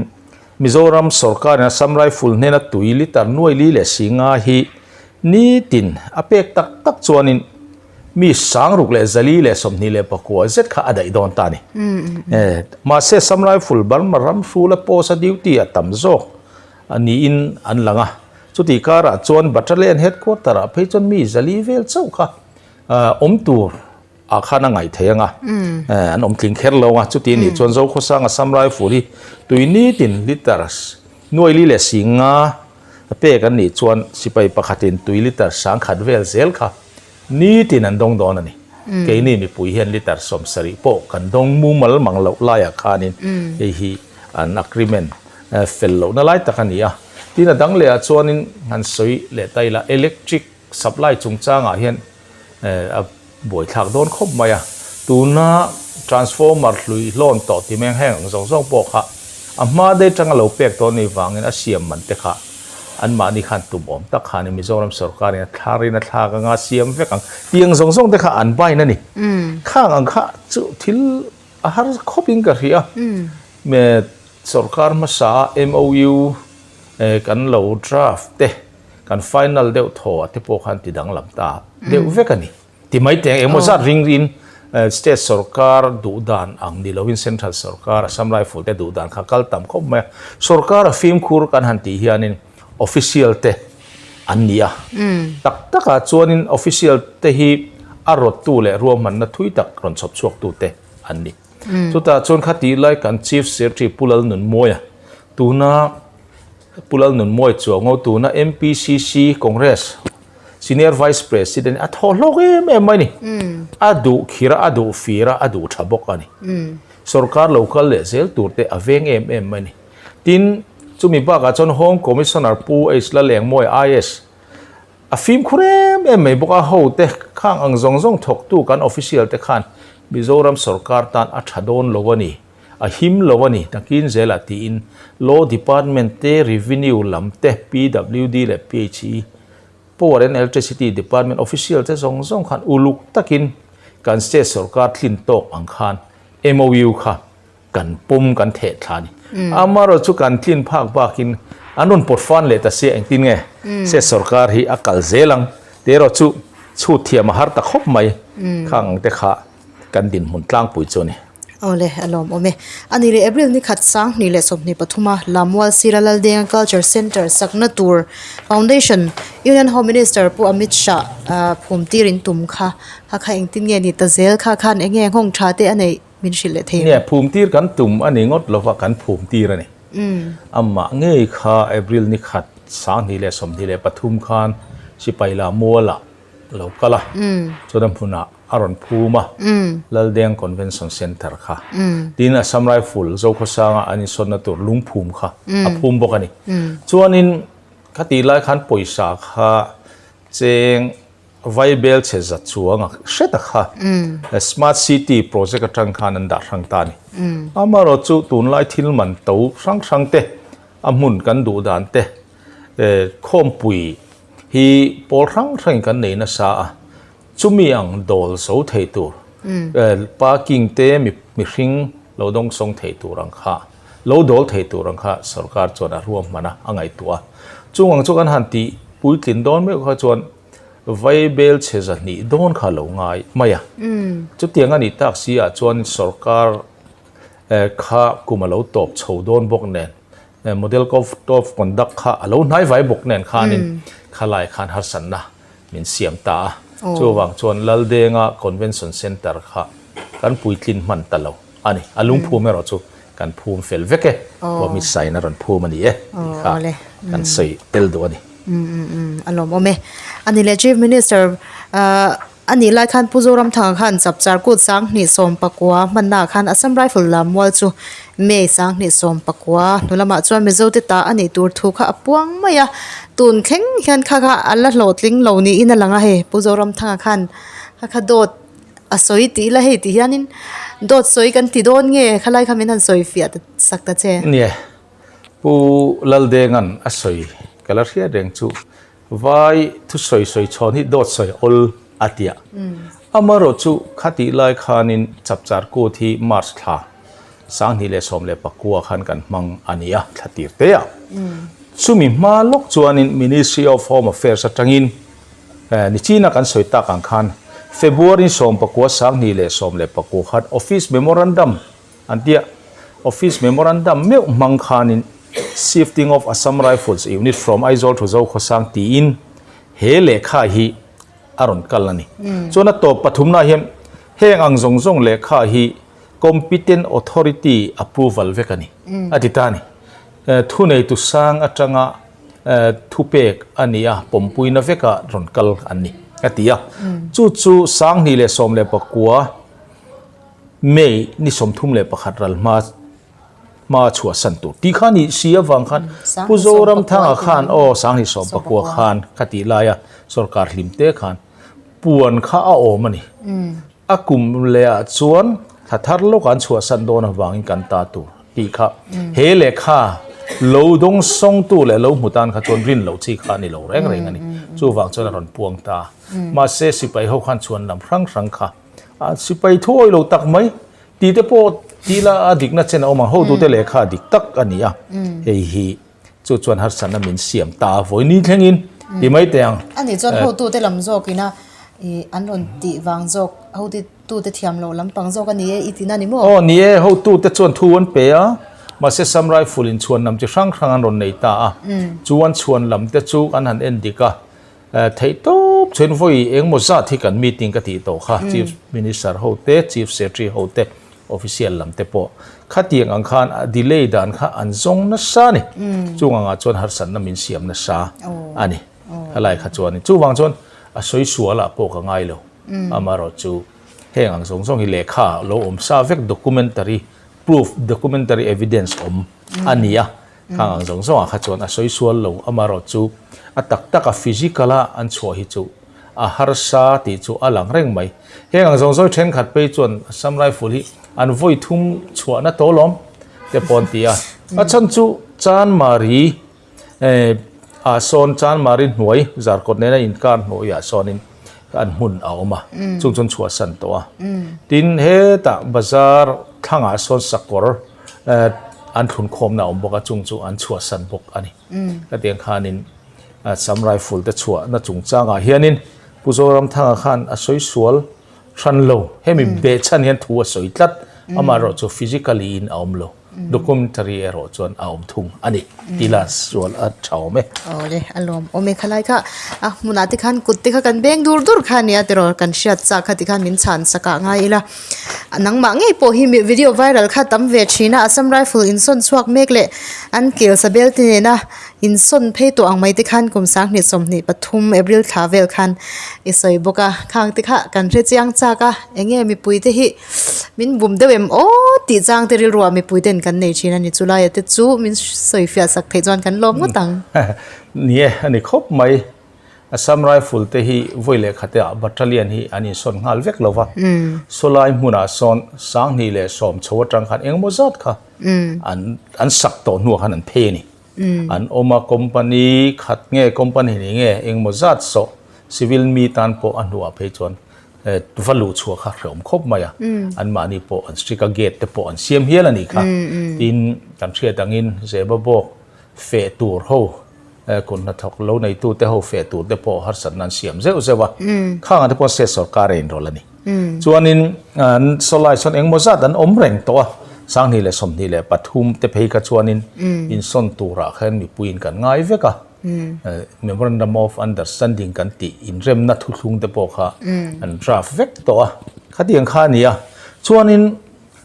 Mizoram sorkarin Assam Rifle hnena tui litre nuai li leh si nga hi nitin a pek tak tak chuanin mi 6000 424 zet kha a daih dawn ta a ni. Mahse Assam Rifle Burma ram hrula post a duty a tam zawk niin an lang a, chutih karah chuan Battalion Headquarter ah phei chuan mi 400 vel chauh kha awm tur ah khan a ngaih thei ang a, an awm tling kher lo ang a, chuti anih chuan Zokhawsanga Assam Rifle hi tui nitin litre nuai li leh si nga pek an nih chuan sipai pakhatin tui litre 1000 vel zel kha nitin an dawng dawn a ni. Keini mipui hian litre 70 pawh kan dawng mumal mang loh laiah khanin hei hi an agreement fel lohna lai tak a ni a. Tin a dang lehah chuanin han sawi leh ta ila electric supply chungchangah hian a buaithlak dawn khawp mai a, tuna transformer hlui hlawn tawh ti meng heng ang zawng zawng pawh kha a hma daih atanga lo pek tawh anih vangin a siam man te kha anmahni khan tum awm tak khanin Mizoram sorkarin a thlarin a thlak anga siam vek ang tih ang zawng zawng te kha an bain a ni. Khang ang kha chu thil a har khawpin ka hria a, sorkar hmasa MOU kan lo draft te Kan final deuh thaw a te pawh khan ti danglam ta deuh vek a ni. Ti mai teh ang engmaw zat ring in state sorkar duh dan ang ni lovin central sorkar Assam Rifle te duh dan kha kal tam khawp mai a. Sorkar a fimkhur kan han tih hianin official te an ni a. Tak takah chuanin official te hi a rawttu leh ruahmanna thui tak rawn chhawp chhuaktu te an ni. Chutah chuan khatih lai kan Chief Secretary Pu Lalnunmawia tuna Pu Lalnunmawi Chuango tuna MPCC Congress Senior Vice President a thaw hlawk em em mai ni. A duh khir a, a duh fir a, a duh tha bawk a ni. Sorkar lo kal leh zel tur te a veng em em mai ni. Tin, chumi bakah chuan Home Commissioner Pu H Lalengmawi IS a fimkhur em em mai bawk a, ho te khang ang zawng zawng thawktu kan official te khan Mizoram sorkar tan a tha dawn lo a ni. A him lo a ni, nakin zelah tiin Law Department te, Revenue lam te, PWD leh PHE, Power and Electricity Department official te zawng zawng khan uluk takin kan state sorkar tlin tawk ang khan MOU kha kan pawm kan theh thla a ni. Amaherawhchu chu kan tlin phak bakin an rawn pawt fan leh ta sia engtin nge state sorkar hi a kal zel ang tih erawh chu chhut thiam a har ta khawp mai khang ang te kha. Kan dinhmun tlangpui chu a ni. Awle, a lawmawm e. A ni leh April ni khat 2023 a Lammual Sira Laldenga Culture Centre sakna tur Foundation Union Home Minister Pu Amit Shah phum tir in tum kha kha kha engtin nge ni ta zel kha khan eng nge nghawng tha te a neih min hrilh leh thei em? Nia, phum tir kan tum a ni ngawt lova kan phum tir a ni. Amah ngei kha April ni khat 2023 khan Sipai Lammualah lo kal a, chuan a hmunah a rawn phum a, Laldeng Convention Centre kha. Tin, Assam Rifle Zokhawsanga an insawnna tur lungphum kha a phum bawk a ni. Chuanin khatih lai khan pawisa kha cheng vaibel chhe za chuang a hre ta kha Smart City project atang khan an dah hrang ta a ni. Amaherawhchu tunlai thil man to hrang hrang te, a hmun kan duh dan te, Khawmpui hi pawl hrang hrangin kan nei nasa a, chumi ang dawl zo thei tur, parking te mihring lo dawngsawng thei tur ang kha, lo dawl thei tur ang kha sorkar chuan a ruahman a, a ngaihtuah a. Chung ang chu kan han tih puitlin dawn meuh kha chuan vaibel chhe 200 dawn kha lo ngai mai a. Chutiang a nih tak si ah chuan sorkar kha kum a lo tawp chho dawn bawk nen, Model Code of Conduct kha a lo hnai vai bawk nen khanin khalai khan harsatna min siam ta a. Chuvang chuan Laldenga Convention Centre kha kan puitlin hman ta lo a ni. A lungphum erawh chu kan phum fel vek e, Amit Shah-in a rawn phum a ni e tih kha kan sawi tel duh a ni. A lawmawm e. A ni leh Chief Minister. A nih lai khan Pu Zoramthanga khan Chapchar kut 2019 hmannaah khan Assam Rifle lam mual chu May 2019 hnu lamah chuan Mizote ta a nih tur thu kha a puang mai a, tun thleng hian kha kha a la hlawhtling lo niin a lang a hei Pu Zoramthanga khan kha kha dawt a sawi tih ila hei tih hianin dawt sawi kan ti dawn nge khalai kha min han sawi fiah ta sak ta che. Nia, Pu Laldenga'n a sawi ka la hriat reng chu Vai thusawi sawi chhawn hi dawt sawi awl a tia. Amaherawh chu khatih lai khanin Chapchar Kut hi March thla 2019 khan kan hmang a ni a, thla tir te a. Chumi hma lawk chuanin Ministry of Home Affairs atangin nichina kan sawi tak ang khan February 19 2019 khan Office Memorandum An ti a, Office Memorandum meuh hmang khanin Shifting of Assam Rifles Unit from Aizawl to Zokhawsang tiin he lehkha hi a rawn kal a ni. Chuan a tawp pathumnaah hian heng ang zawng zawng lehkha hi Competent Authority approval vek a ni, a ti ta a ni. Thuneitu sang atanga thupek a ni a, pawmpuina veka rawn kal an ni, a ti a. Chu chu 2019 May ni 31 ral hma hma chhuahsan tur tih kha ni si avang khan Pu Zoramthanga khan aw 2019 khan kha tih laia sorkar hlim te khan puan kha a awm a ni. A kum lehah chuan thla thar lawkah an chhuahsan dawn avangin kan ta tur tih kha he lehkha lo dawng sawngtu leh lo hmu tan kha chuan rin loh chi kha a ni lo reng reng a ni. Chuvang chuan a rawn puang ta. Mahse sipai ho khan chhuan lam hrang hrang kha A sipai thuawi lo tak mai tih te pawh tih la a dikna chen a awm ang. Hotute lehkha a dik tak a ni a, hei hi chu chuan harsatna min siam ta a vawi ni thlengin ti mai teh ang. A nih chuan hotute lam zawkina ih an rawn tih vang zawk hotute thiam loh lampang zawk a ni e i tina ni maw? Aw ni e, hotute chuan thu an pe a, mahse Assam Rifle in chhuan lam chi hrang hrang an rawn nei ta a, chu an chhuan lam te chu an han en dik a, Theih tawp chuan vawi engmaw zat hi kan meeting ka tih tawh kha Chief Minister ho te, Chief Secretary ho te, Official lam te pawh khatiang ang khan a delay dan kha an zawng nasa a ni. Chung angah chuan harsatna min siam nasa a ni. Helai kha chuan chuvang chuan a sawi sualah pawh ka ngai lo. Amaherawh chu heng ang zawng zawng hi lehkha lo awm sa vek documentary proof, documentary evidence awm a ni a. Khang ang zawng zawngah kha chuan a sawi sual lo, amaherawh chu a tak tak a physical a an chhuah hi chu a harsa tih chu a lang reng mai. Heng ang zawng zawng thenkhat phei chuan Assam Rifle hi an vawi thum chhuahna tawh lawm te pawh an ti a. A chhan chu Chanmari ah sawn Chanmari hnuai Zarkawt nena inkar hnuaiah sawnin an hmun a awm a, chung chuan chhuahsan tawh a. Tin hetah bazar thlangah sawn sakawr an thlun khawmna a awm bawk a, chung chu an chhuahsan bawk a ni. Hetiang khanin Assam Rifle te chhuahna chungchangah hianin Pu Zoramthanga khan a sawi sual hran lo. Hemi behchhan hian thu a sawi tlat, amaherawh chu physically in a awm lo, documentary erawh chuan a awm thung a ni tih la sual a tha awm e. Awle, a lawm awm e khalai kha a hmunah te khan kut te kha kan beng dur dur kha a nia tiraw kan hriat chak kha tikhan min chhan sak ah ngai ila. Nangmah ngei pawh hi video viral kha tam ve thin a, Assam Rifle insawn chhuak mek leh an kel sabel te nena insawn phei tawh ang mai te khan kum 2023 April thla vel khan i sawi bawk a, khang te kha kan hre chiang chak a, eng nge mipui te hi min bum deuh em aw tih chang te rilru ah mipui ten kan nei thin a ni, chulai ah te chu min sawi fiah sak theih chuan kan lawm ngawt ang. Ni e, a ni khawp mai. Assam Rifle te hi vawi leh khate ah battalion hi an insawn nghal vek lo va, sawlai hmunah sawn 2010 chho atang khan engemaw zat kha an an sak tawh hnuah khan an phei a ni. An awm a, company khat nge company hnih nge engemaw zat sawh civil mi tan pawh a hnuah phei chuan va luh chhuah kha hrehawm khawp mai a, anmahni pawh an strict a, gate te pawh an siam hial a nih kha. Tin, kan hriat angin Zebabawk feh tur ho Kut hnathawk lo neitute ho feh tur te pawh harsatna an siam zeuh zeuh a, khangah te pawh state sorkar a inrawlh a ni. Chuanin an sawlai sawn engmaw zat an awm reng tawh a, 2023 te phei kha chuanin insawn turah khan mipuiin kan ngai vek a, Memorandum of Understanding kan tih inremna thuthlung te pawh kha an draft vek tawh a, khatiang kha a ni a. Chuanin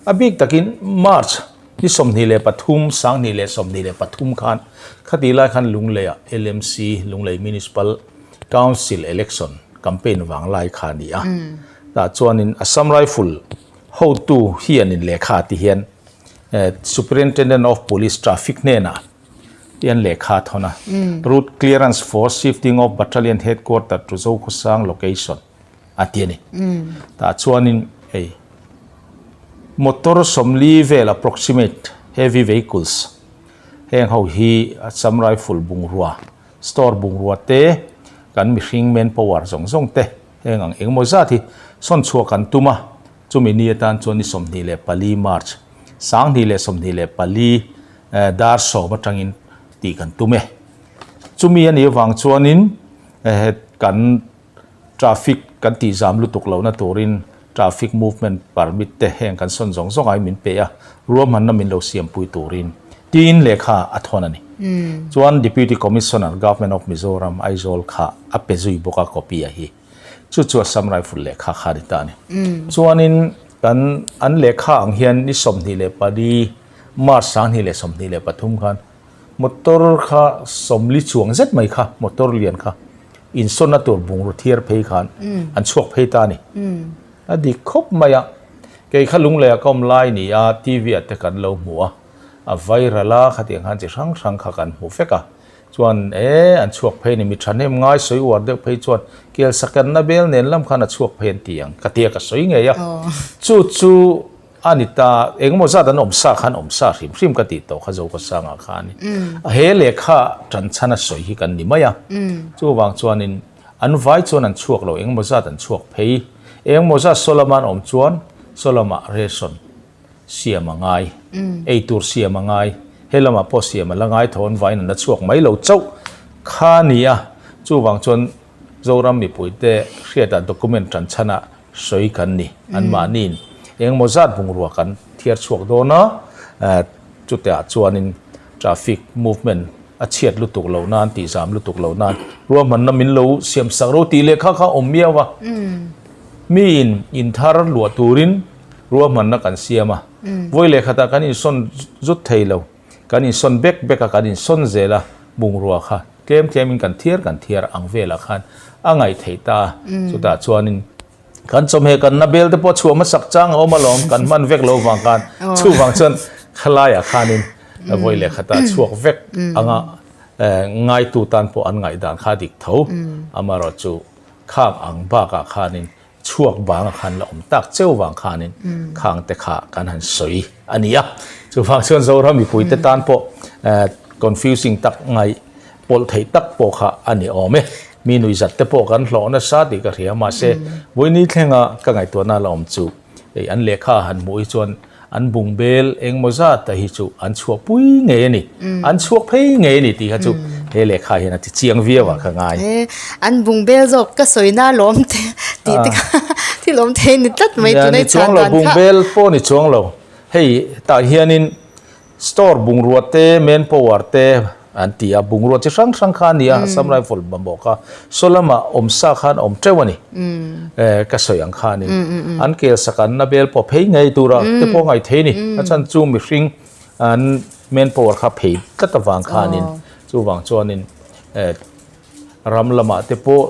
A bik takin March ni 23, 2023 khan khatih lai khan Lungleiah LMC, Lunglei Municipal Council Election, campaign vanglai kha a ni a. Tah chuanin Assam Rifle hotu hianin lehkha ti hian Superintendent of Police Traffic hnenah hian lehkha a thawn a, Route clearance for shifting of Battalion Headquarter to Zokhawsang location a ti a ni. Tah chuanin hei motor 40 vel approximate heavy vehicles heng ho hi Assam Rifle bungrua store bungrua te kan mihring manpower zawng zawng te heng ang engemaw zat hi sawn chhuah kan tum a, chumi ni atan chuan ni 24 March 2024 dar 10 atangin tih kan tum e. Chumi a nih avang chuanin kan traffic kan tih zam lutuk lohna turin traffic movement permit te heng kan sawn zawng zawng ai min pe a, ruahmanna min lo siampui turin tiin lehkha a thawn a ni. Chuan Deputy Commissioner, Government of Mizoram, Aizawl kha a pe zui bawk a copy a hi. Chu chu Assam Rifle lehkha kha a ni ta a ni. Chuanin kan an lehkha ang hian ni 24 March 2023 khan Motor kha 40 chuang zet mai kha motor lian kha insawnna tur bungraw thiar phei khan an chhuak phei ta a ni. A dik khawp mai a, kei kha Lungleiah ka awm lai ni a, TV ah te kan lo hmu a, a viral a, khatiang khan chi hrang hrang kha kan hmu vek a, chuan e an chhuak phei a ni, mi thahnem ngai sawi uar deuh phei chuan kel sakanna bel nen lam khan a chhuak phei an ti ang ka tia ka sawi ngei a, chu chu A ni ta, engemaw zat an awm sa khan awm sa hrim hrim ka tih tawh kha Zokawsanga kha a ni. He lehkha tan chhan a sawi hi kan ni mai a. Chuvang chuanin an vai chuan an chhuak lo, engemaw zat an chhuak phei. Engemaw zat saw lama an awm chuan saw lamah ration siam a ngai, ei tur siam a ngai, he lamah pawh siam a la ngai tho, an vaiin an la chhuak mai lo chauh kha a ni a. Chuvang chuan Zoram mipuite hriatah document tan chhanah sawi kan ni. Anmahniin engemaw zat bungrua kan thiar chhuak dawn a, chutah chuanin traffic movement a chhiat lutuk loh nan, tihzam lutuk loh nan ruahmanna min lo siam sak ro tih lehkha kha a awm miau a. Miin inthar luah turin ruahmanna kan siam a, vawi lehkhatah kan insawn zut thei lo, kan insawn bek bek a, kan insawn zel a bungrua kha. Tlem tlemin kan thiar kan thiar ang velah khan a ngaih theih ta a, chutah chuanin kan chawhmeh kan na bel te pawh chhuah hmasak chang a awm alawm, kan hman vek lo vang khan chuvang chuan khalaiah khanin vawi leh khatah chhuak vek anga ngaitu tan pawh an ngaihdan kha a dik tho, amaherawhchu khang ang bakah khanin Chhuak banga khan la awm tak cheu vang khanin khang te kha kan han sawi a ni a. Chuvang chuan Zoram mipuite tan pawh confusing tak ngaih pawlh theih tak pawh kha a ni awm e. Mi nuihzat te pawh kan hlawh nasa tih ka hria mahse vawiini thlenga ka ngaihtuahna la awm chu hei an lehkha han hmuh hi chuan an bung bel engmaw zat a hi chu an chhuak pui ngei a ni, an chhuak phei ngei a ni tih kha chu he lehkha hian a ti chiang viau ah ka ngai. He an bung bel zawk ka sawi na lawm te tih te kha thil awm thei ni tlat mai tunai chhan dan kha. Bung bel pawh ni chuang lo, hei tah hianin Store bungrua te, man power te an ti a, bungrua chi hrang hrang kha a ni a, Assam Rifle mamawh kha saw lamah awm sa khan awm teuh a ni, ka sawi ang khanin an kel sak an na bel pawh phei ngei tura te pawh ngaih thei a ni, a chhan chu mihring an man power kha phei tlat avang khanin chuvang chuanin ram lamah te pawh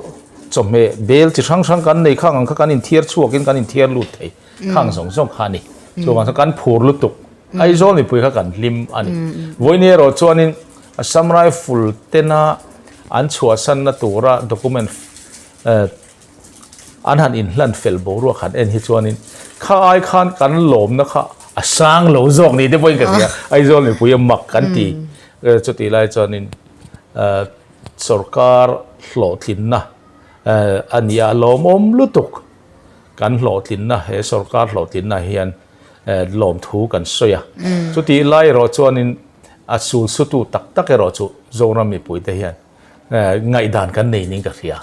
chawhmeh bel chi hrang hrang kan nei khang ang kha kan inthiar chhuakin kan inthiar lut thei khang zawng zawng kha a ni, chuvang chuan kan phur lutuk. Aizawl mipui kha kan hlim a ni. Vawiin erawh chuanin Assam Rifle tena an chhuahsanna tura document an han inhlan fel boruak han en hi chuanin kha ai khan kan lawmna kha a sang lo zawk ni te pawhin ka hria. Aizawl mipui a mak kan ti. Chutih lai chuanin sorkar hlawhtlinna a ni a, lawmawm lutuk kan hlawhtlinna he sorkar hlawhtlinna hian lawmthu kan sawi a. Chutih lai erawh chuanin a sul sutu tak tak erawh chu Zoram mipuite hian ngaihdan kan nei niin ka hria.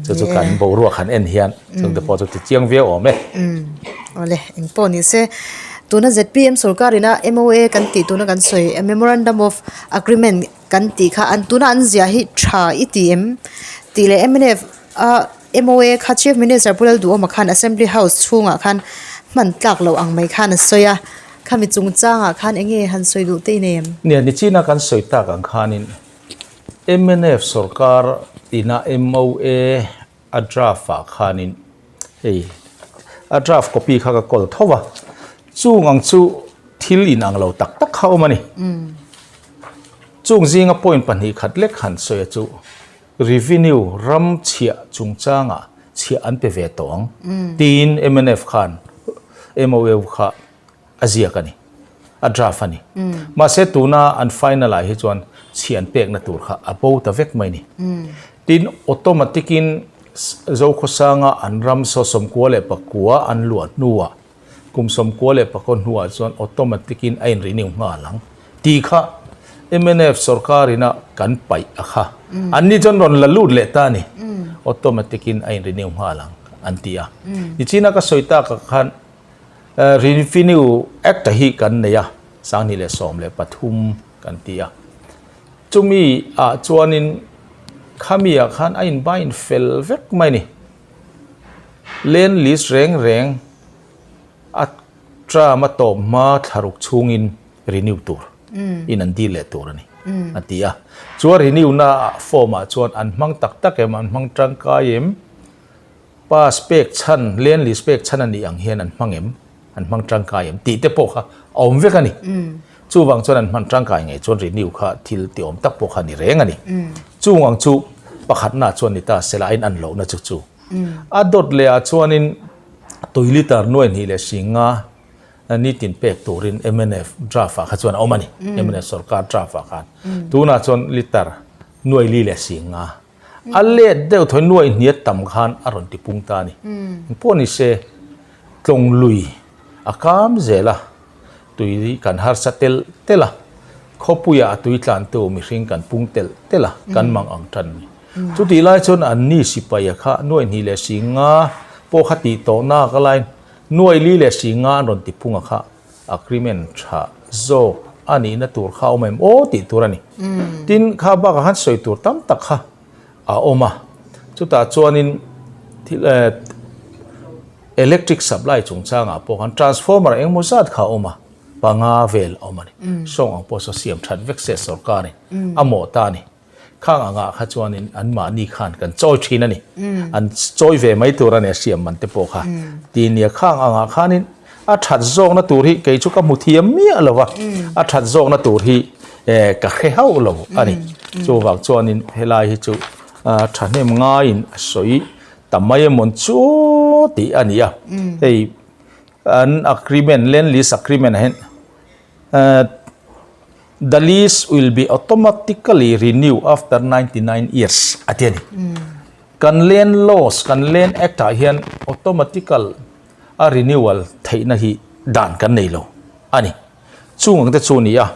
Chu chu kan boruak han en hian chungte pawh chu ti chiang viau awm e. Awle, eng pawh ni se. Tuna zpm sorkar ina MOA kan tih tuna kan sawi Memorandum of Agreement kan tih kha an tuna an ziah hi tha i ti em? Tih leh mnf a MOA kha Chief Minister Pu Lalduhawma khan Assembly House chhungah khan hman tlak loh ang mai khan a sawi a, khami chungchangah khan eng nge han sawi duh te i nei em? Nia, nichina kan sawi tak ang khanin mnf sorkar ina MOA. A draft ah khanin hei a draft copy kha ka kawl tho va, chung ang chu thil inang lo tak tak kha awm a ni. Chung zinga point 2 khat lek han sawi a chu revenue ram chhiah chungchangah chhiah an pe ve tawh ang tiin mnf khan MOU kha a ziak a ni, a draft a ni. Mahse tuna an final ah hi chuan chhiah an pekna tur kha a bo ta vek mai a ni. Tin, automatic in Zokhawsanga an ram saw 99 an luah hnuah kum 99 hnuah chuan automatic in a in renew nghal ang tih kha mnf sorkar ina kan paih a kha. Anni chuan rawn la lut leh ta a ni. Automatic in a in renew nghal ang an ti a. Nichina ka sawi takah khan Revenue Act hi kan nei a, 2013 kan ti a. Chumi ah chuanin khami ah khan a in bind fel vek mai a ni. Land lease reng reng a term a tawp hma thlaruk chhungin renew tur in an deal leh tur a ni a ti a. Chuan renew na form ah chuan an hmang tak tak em, an hmang tangkai em? Pass pek chhan, land lease pek chhan a nih ang hian an hmang em? An hmang tangkai em? Tih te pawh kha a awm vek a ni. Chuvang chuan an hman tangkai ngei chuan renew kha thil ti awm tak pawh kha a ni reng a ni. Chung ang chu pakhatna chuan ni ta sela a in an lohna chu chu. A dawt leh ah chuanin tui litre 2050 nitin pek turin mnf draft ah kha chuan a awm a ni. Mnf sorkar draft ah khan. Tunah chuan litre 450. A let deuh thawi nuai hniat tam khan a rawn ti pung ta a ni. Engpawh ni se, tlawng lui a kam zel a, tui kan harsa telh telh a, khawpuiah a tui tlantu mihring kan pung telh telh a, kan mang ang tan a ni. Chutih lai chuan an ni sipaia kha 2050 pawh kha tih tawh nak a laiin 450 an rawn ti pung a kha. Agreement tha zawk a nihna tur kha a awm em aw tih tur a ni. Tin, kha bakah khan sawi tur tam tak kha a awm a. Chutah chuanin thil eh electric supply chungchangah pawh khan transformer engemaw zat kha a awm a, panga vel a awm a ni. Sawng ang pawh saw siam that vek se sorkarin a mawh ta a ni. Khang angah kha chuanin anmahni khan kan chawi thin a ni. An chawi ve mai tur a ni a siam man te pawh kha. Ti nia khang angah khanin a that zawkna tur hi kei chu ka hmu thiam miah lo va, a that zawkna tur hi ka hre hauh lo a ni. Chuvang chuanin helai hi chu thahnem ngaiin a sawi ta mai emawn chu tih a ni a. Hei an agreement, land lease agreement ah hian The lease will be automatically renewed after 99 years a ti a ni. Kan land laws, kan land act ah hian automatical a renewal theihna hi dan kan nei lo a ni. Chung ang te chu a ni a.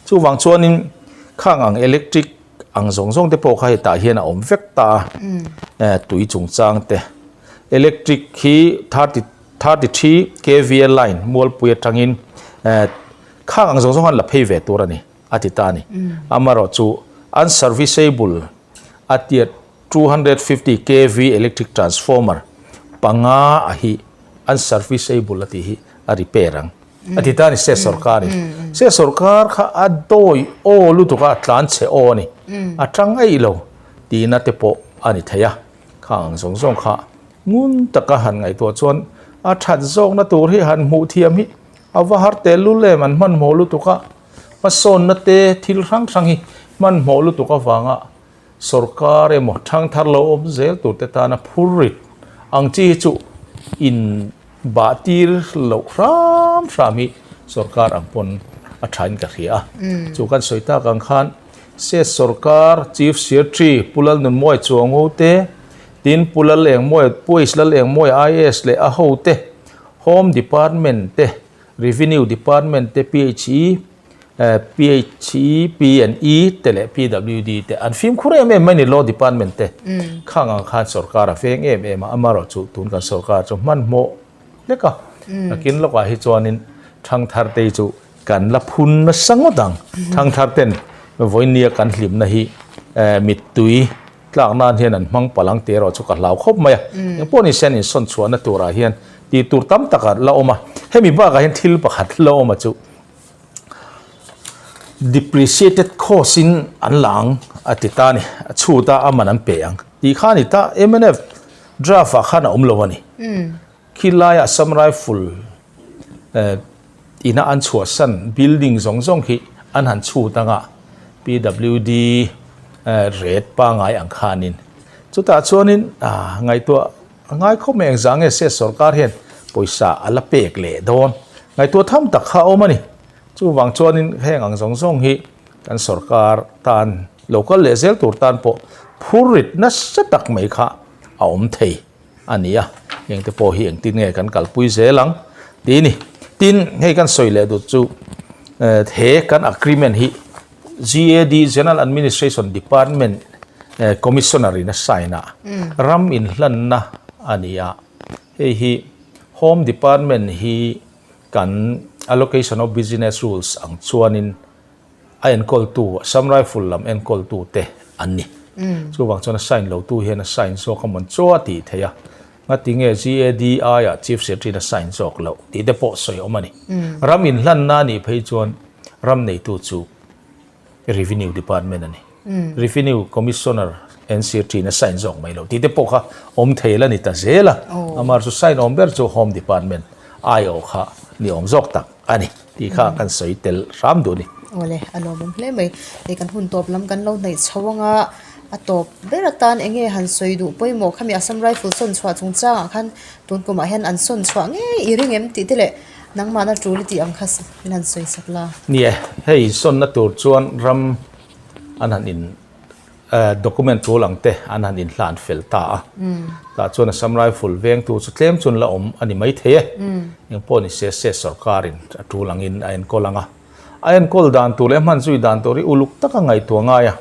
Chuvang chuanin khang ang electric ang zawng zawng te pawh kha hetah hian a awm vek ta a, tui chungchang te. Electric hi 30 33 kva line Mualpui atangin Khang ang zawng zawng an la phei ve tur a ni, a ti ta a ni. Amaherawh chu unserviceable a tiat 250 kv electric transformer panga a hi unserviceable a tih hi a repair ang, a ti ta a ni state sorkar in. State sorkar kha a dawi aw lutuk a, a tlan chhe aw a ni, a tang eih lo tihna te pawh a ni thei a. Khang ang zawng zawng kha ngun taka han ngaihtuah chuan a that zawkna tur hi han hmuh thiam hi A va har tel lul em, an hmanhmawh lutuk a, hmasawnna te thil hrang hrang hi hmanhmawh lutuk avanga sorkar emaw thangthar lo awm zel tur te tana phurrit ang chi hi chu in bah tir loh hram hram hi sorkar ang pawn a tha in ka hria a. Chu kan sawi tak ang khan State sorkar Chief Secretary Pu Lalnunmawia Chuango te, tin Pu Lalengmawia, Pu H Lalengmawia IAS leh a hote Home Department te, Revenue Department te, PHE, PHE, P and E te leh PWD te an fimkhur em em mai a ni Law Department te. Khang ang khan sorkar a veng em em a, amaherawh chu tun kan sorkar chu hmanhmawh hlek a. Nakin lawkah hi chuanin thangthar te hi chu kan la phun nasa ngawt ang. Thangthar ten vawinia kan hlimna hi mittui Tlak nan hian an hmang palh ang tih erawh chu ka hlau khawp mai a. Engpawh ni se an insawn chhuahna turah hian tih tur tam tak a la awm a. Hemi bakah hian thil pakhat la awm a chu depreciated cost in an la ang a ti ta a ni. A chhut a, a man an pe ang tih kha a ni ta. Mnf. Draft ah khan a awm lo a ni. Khi laia Assam Rifle ina an chhuahsan building zawng zawng khi an han chhut anga PWD rate pangai ang khanin chutah chuanin ngaihtuah a ngai khawp mai engzah nge se sorkar hian pawisa a la pek leh dawn ngaihtuah tham tak kha a awm a ni. Chuvang chuanin heng ang zawng zawng hi kan sorkar tan lo kal leh zel tur tan pawh phur rit nasa tak mai kha a awm thei a ni a, hengte pawh hi engtin nge kan kalpui zel ang tih a ni. Tin, hei kan sawi leh duh chu he kan agreement hi GAD, General Administration Department Commissioner in a sign a, ram inhlanna a ni a, hei hi Home Department hi kan Allocation of Business Rules ang chuanin a enkawltu, Assam Rifle lam enkawltute an ni. Chuvang chuan a sign lotu hian a sign zawk a mawn chaw a tih theih a, ngatinge GADI-ah Chief Secretary-in a sign zawk loh tih te pawh sawi awm a ni. Ram inhlanna a nih phei chuan ram neitu chu Revenue Department a ni. Revenue Commissioner NCT in a sign zawk mai lo tih te pawh kha awm thei la ni ta zel a. Amar chu sign awm ber chu Home Department aiawh kha ni awm zawk tak a ni tih kha kan sawi tel hram duh a ni. Awle, a lawmawm hle mai. Hei kan hun tawp lam kan lo hnaih chho anga a tawp ber atan eng nge han sawi duh pawimawh khami Assam Rifle sawn chhuah chungchangah khan tun kumah hian an sawn chhuah ngei i ring em tih te leh Nangmahna tul i tih ang kha min han sawi sak la. Ni e, hei sawnna tur chuan ram an han in document tul ang te an han inhlan fel ta a. Tah chuan Assam Rifle vengtu chu tlem chuan la awm a ni maithei e. Engpawh ni se se sorkarin a tul angin a enkawl ang a. A enkawl dan tur leh a hman zui dan tur hi uluk taka ngaihtuah ngai a.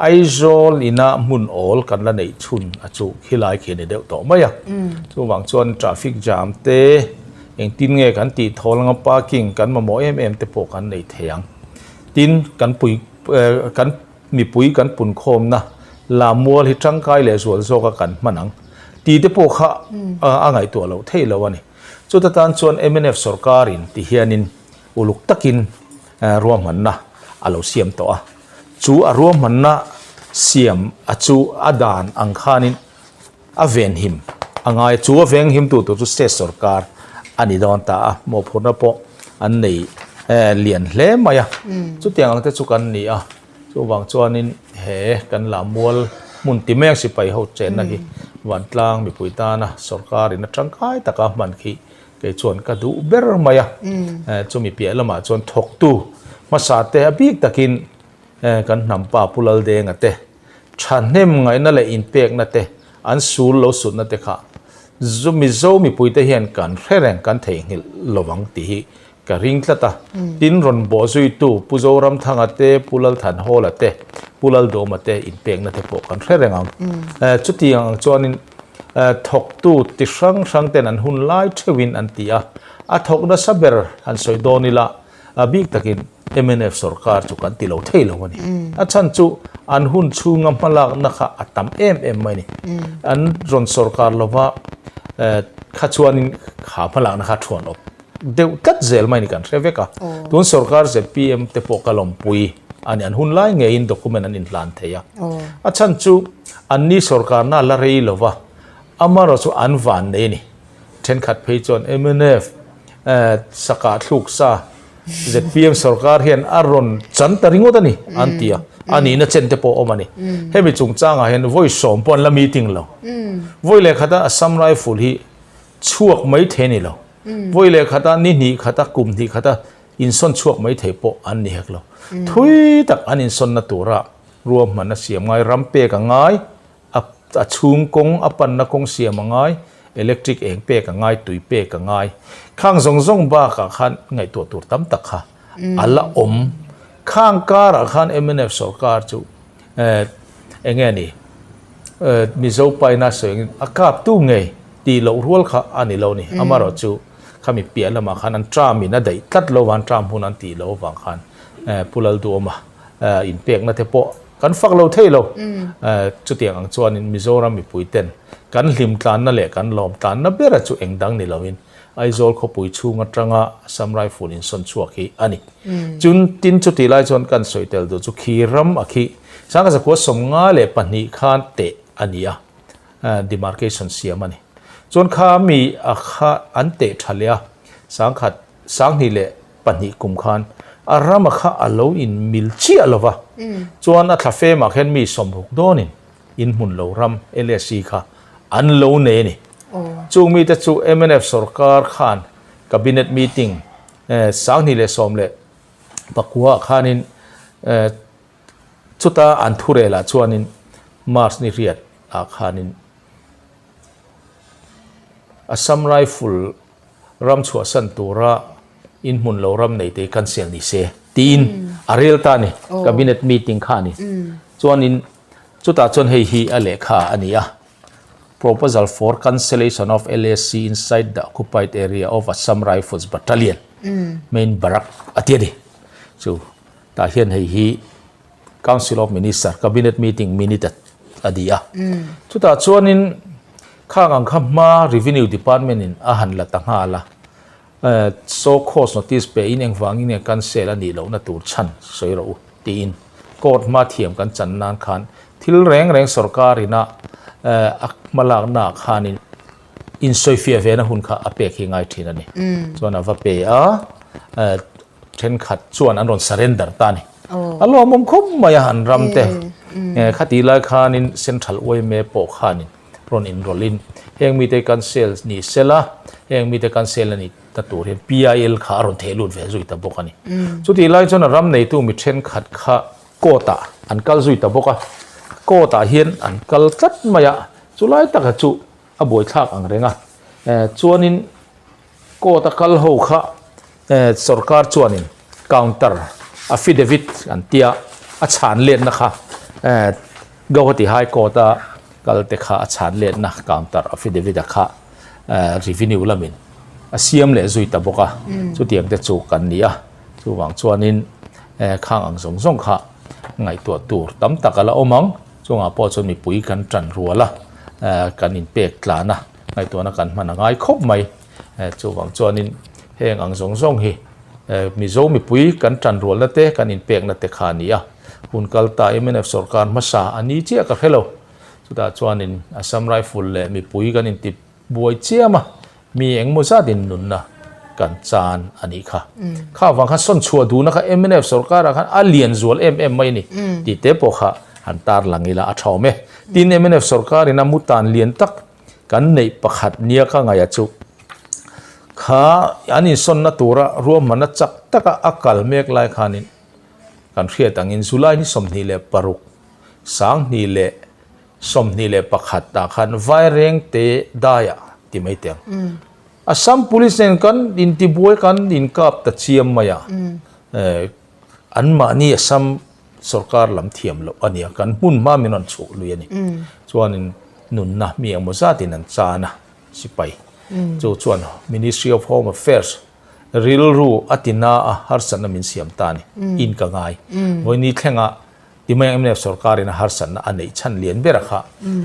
Aizawl ina hmun awl kan la neih chhun a chu khilai khi a ni deuh tawh mai a. Chuvang chuan traffic jam te engtin nge kan tih thawl anga parking kan mamawh em em te pawh kan nei thei ang. Tin, kan pui kan mipui kan punkhawmna lammual hi tangkai leh zual zawka kan hman ang tih te pawh kha a ngaihtuah loh theih lo a ni. Chuta tan chuan mnf sorkarin ti hianin Uluk takin ruahmanna a lo siam tawh a, chu a ruahmanna siam a chu a dan ang khanin a venhim a ngai a, chu a venghim tu tur chu state sorkar a ni dawn ta a, mawhphurhna pawh an nei lian hle mai a, chutiang ang te chu kan ni a, chuvang chuanin he kan Lammual hmun ti mek sipai ho chenna hi vantlang mipui tana sorkarin a tangkai taka hman khi Kei chuan ka duh ber mai a, chumi piah lamah chuan thawktu hmasa te a bik takin kan hnampa Pu Laldenga te thahnem ngaihna leh inpekna te an sul lo sutna te kha Mizo mipuite hian kan hre reng kan theihnghilh lovang tih hi ka ring tlat a. Tin rawn bawh zuitu Pu Zoramthanga te, Pu Lalthanhawla te, Pu Laldawma te inpekna te pawh kan hre reng ang. Chutiang ang chuanin Thawktu ti hrang hrang ten an hun lai theuhin an ti a, a thawk nasa ber han sawi dawn ila, a bik takin mnf sorkar chu kan ti lo thei lo a ni. A chhan chu an hun chhunga hmalakna kha a tam em em mai a ni. An rawn sorkar lova kha chuanin kha hmalakna kha thuan awp deuh tlat zel mai a ni kan hre vek a. Tun sorkar zpm te pawh ka lawmpui a ni, an hun lai ngeiin document an inhlan thei a. A chhan chu Anni sorkarna la rei lo va, amarawh chu an van nei a ni. Thenkhat phei chuan mnf sakah thluk sa zpm sorkar hian a rawn chan ta ringawt a ni an ti a, a nihna chen te pawh a awm a ni. Hemi chungchangah hian vawi sawm pawh an la meeting lo. Vawi leh khata Assam Rifle hi chhuak mai thei a ni lo. Vawi leh khata ni hnih khata kum hnih khata insawn chhuak mai thei pawh an ni hek lo. Thui tak an insawnna tura Ruahman a siam ngai, ram pek a ngai, a a chhung kawng, a panna kawng siam a ngai, electric eng pek a ngai, tui pek a ngai. Khang zawng zawng bakah khan ngaihtuah tur tam tak kha a la awm. Khang karah khan mnf sorkar chu eh eng nge ni eh Mizo paina sawi angin a kaptu ngei tih loh rual kha a ni lo ni. Amarawh chu khami piah lamah khan an term in a daih tlat lo vang, term hun an tih loh avang khan eh Pu Lalduhawma inpekna te pawh kan fak lo thei lo. Chutiang ang chuanin Mizoram mipui ten kan hlim tlanna leh kan lawm tlanna bera chu eng dang ni loin Aizawl khawpui chhung atanga Assam Rifle insawn chhuak hi a ni. Chun tin chutih lai chuan kan sawi tel duh chu khi ram a khi 1952 khan teh a ni a. Demarcation siam a ni. Chuan kha mi a kha an teh tha leh a, sangkhat 2002 kum khan a rama kha a lo in mil chiah lo va, chuan a thla femah khian mi 60 dawnin in hmun lo ram LSC kha an lo nei a ni. Chung mite chu mnf sorkar khan Cabinet meeting 2019 ah khanin Chuta an thurelah chuanin March ni riat ah khanin Assam Rifle ram chhuahsan tura inhmun lo ram nei te cancel ni se tiin a rel ta a ni, Cabinet meeting kha a ni. Chuanin chutah chuan hei hi a lehkha a ni a, Proposal for cancellation of LAC inside the occupied area of Assam Rifles Battalion main barrack a ti a ni. Chu Tah hian hei hi Council of Minister Cabinet meeting minute a ni a. Chutah chuanin khang ang kha hma Revenue Department in a han la ta nghal a. Show cause notice pe in engvangin nge cancel a nih lohna tur chhan sawi rawh u tiin court hma thiam kan chan nan khan thil reng reng sorkar ina a hmalakna ah khanin insawifiah ve na hun kha a pek hi ngai thin a ni. Chuan a va pe a. Thenkhat chuan an rawn surrender ta a ni. A lawmawm khawp mai a an ram te. Khatih lai khanin Central yma pawh khanin rawn inrawlhin heng mite cancel ni sela, heng mite cancel a ni ta tur hian PIL kha a rawn theh lut ve zui ta bawk a ni. Chutih lai chuan a ram neitu mi thenkhat kha court ah an kal zui ta bawk a. Court ah hian an kal tlat mai a, chulai taka chu a buaithlak ang reng a. Chuanin Court a kal ho kha sorkar chuanin counter affidavit an tia a chhan letna kha Guwahati High Court a kal te kha a chhan letna counter affidavit a kha revenue lamin a siam leh zui ta bawk a, chutiang te chu kan ni a, chuvang chuanin khang ang zawng zawng kha ngaihtuah tur tam tak a la awm ang, chungah pawh chuan mipui kan tan rual a, kan inpek tlan a. Ngaihtuahna kan hman a ngai khawp mai. Chuvang chuanin heng ang zawng zawng hi Mizo mipui kan tanrualna te, kan inpekna te kha a ni a. Hun kal ta mnf sorkar hmasa a ni chiah ka hre lo. Chutah chuanin Assam Rifle leh mipui kan inti buai chiam a, mi engmaw zatin nunna kan chan a nih kha. Kha vang khan sawn chhuah duhna kha mnf sorkarah khan a lian zual em em mai a ni tih te pawh kha han tarlang ila a tha awm e. Tin mnf sorkarin a mutan lian tak Kan neih pakhat nia ka ngaih a chu kha an insawnna tura ruahmanna chak taka a kal mek lai khanin kan hriat angin July ni 26 2021 ah khan Vairengte daiah ti mai teh ang. Assam Police nen kan intibuai kan inkap ta chiam mai a, anmahni Assam Sorkar lam thiam loh a nia, kan hmun hma min rawn chhuh lui a ni. Chuanin nunna mi engmaw zatin an chan a, sipai chu chuan Ministry of Home Affairs rilru a ti na a, harsatna min siam ta a ni, in ka ngai. Vawini thlenga Timai mnf sorkarin a harsatna a neih chhan lian ber a kha,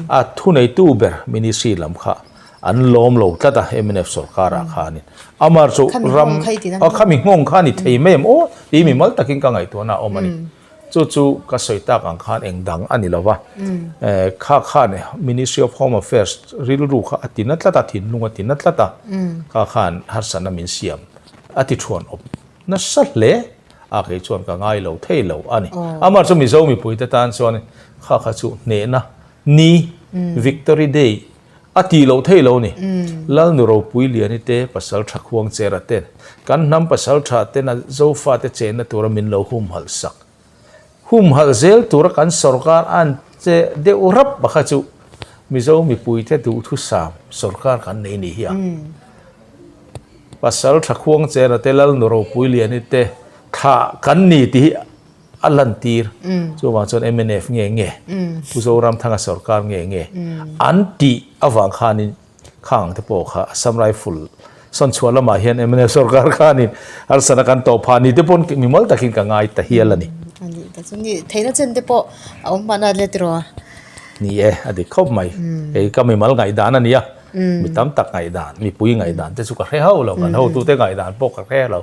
a thuneitu ber Ministry lam kha an lawm lo tlat a mnf sorkarah khanin. Amar chu ram a khami nghawng kha a ni thei mai em aw tih mi mal takin ka ngaihtuahna a awm a ni. Chu chu ka sawi tak ang khan eng dang a ni lo va. Kha khan Ministry of Home Affairs rilru kha a ti na tlat a, thinlung a ti na tlat a, kha khan harsatna min siam a ti thuan awp nasa hle a kei chuan ka ngai lo thei lo a ni. Amar chu Mizo mipuite tan chuan kha kha chu hnehna ni, Victory Day, A tih loh thei lo ni. Lalnu ropui Liani te pasal tha khuang chera ten kan hnam pasal tha ten a Zofate chenna tura min lo humhalh sak. Humhalh zel tura kan sorkar an che deuh rap a kha chu Mizo mipuite duhthusam sorkar kan nei ni hi a. Pasal tha khuang chera te Lalnu ropui Liani te thlah kan ni tih hi a lantir chuvang chuan mnf nge nge Pu Zoramthanga sorkar nge nge an tih avang khanin khang te pawh kha Assam Rifle sawn chhuah lamah hian mnf sorkar khanin harsatna kan tawh phah ni te pawn mimal takin ka ngai ta hial a ni. A nih ta chu ni theihna chen te pawh a awm mahna le tiraw? Ni e, a dik khawp mai. Kei ka mimal ngaihdan a nia, mi tam tak ngaihdan, mipui ngaihdan te chu ka hre hauh lo, kan hotute ngaihdan pawh ka hre lo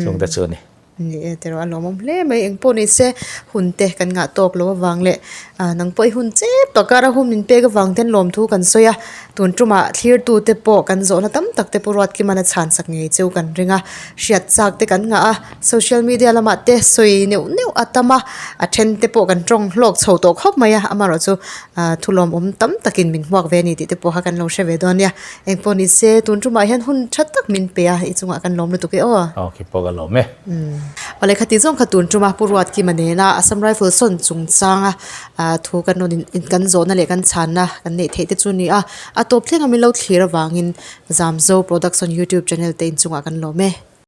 chung te chu a ni. Ni e tiraw a lawmawm hle mai engpawh ni se hun te kan ngah tawk lo avang leh ah nang pawh i hun chep tawh kar a hun min pek avang ten lawmthu kan sawi a tun tumah thlir tu te pawh kan zawhna tam tak te pawh Ruatkiman a chhan sak ngei cheu kan ring a hriat chak te kan ngah a social media lamah te sawi neuh neuh a tam a a then te pawh kan tawng hlawk chho tawh khawp mai a amaherawh chu ah thu lawmawm tam takin min hmuak ve a ni tih te pawh kha kan lo hre ve dawn nia. Engpawh ni se, tun tumah hian hun tha tak min pe a, i chungah kan lawm lutuk e aw. Aw, khi pawh ka lawm e. Umm. Awle khati zawng kha tun tuma Pu Ruatkima nena Assam Rifle sawn chungchanga thu kan rawn in kan zawhna leh kan chhanna kan neih theih te chu a ni a. A tawp thleng a min lo thlir avangin Zamzo Production YouTube channel te inchungah kan lawm e.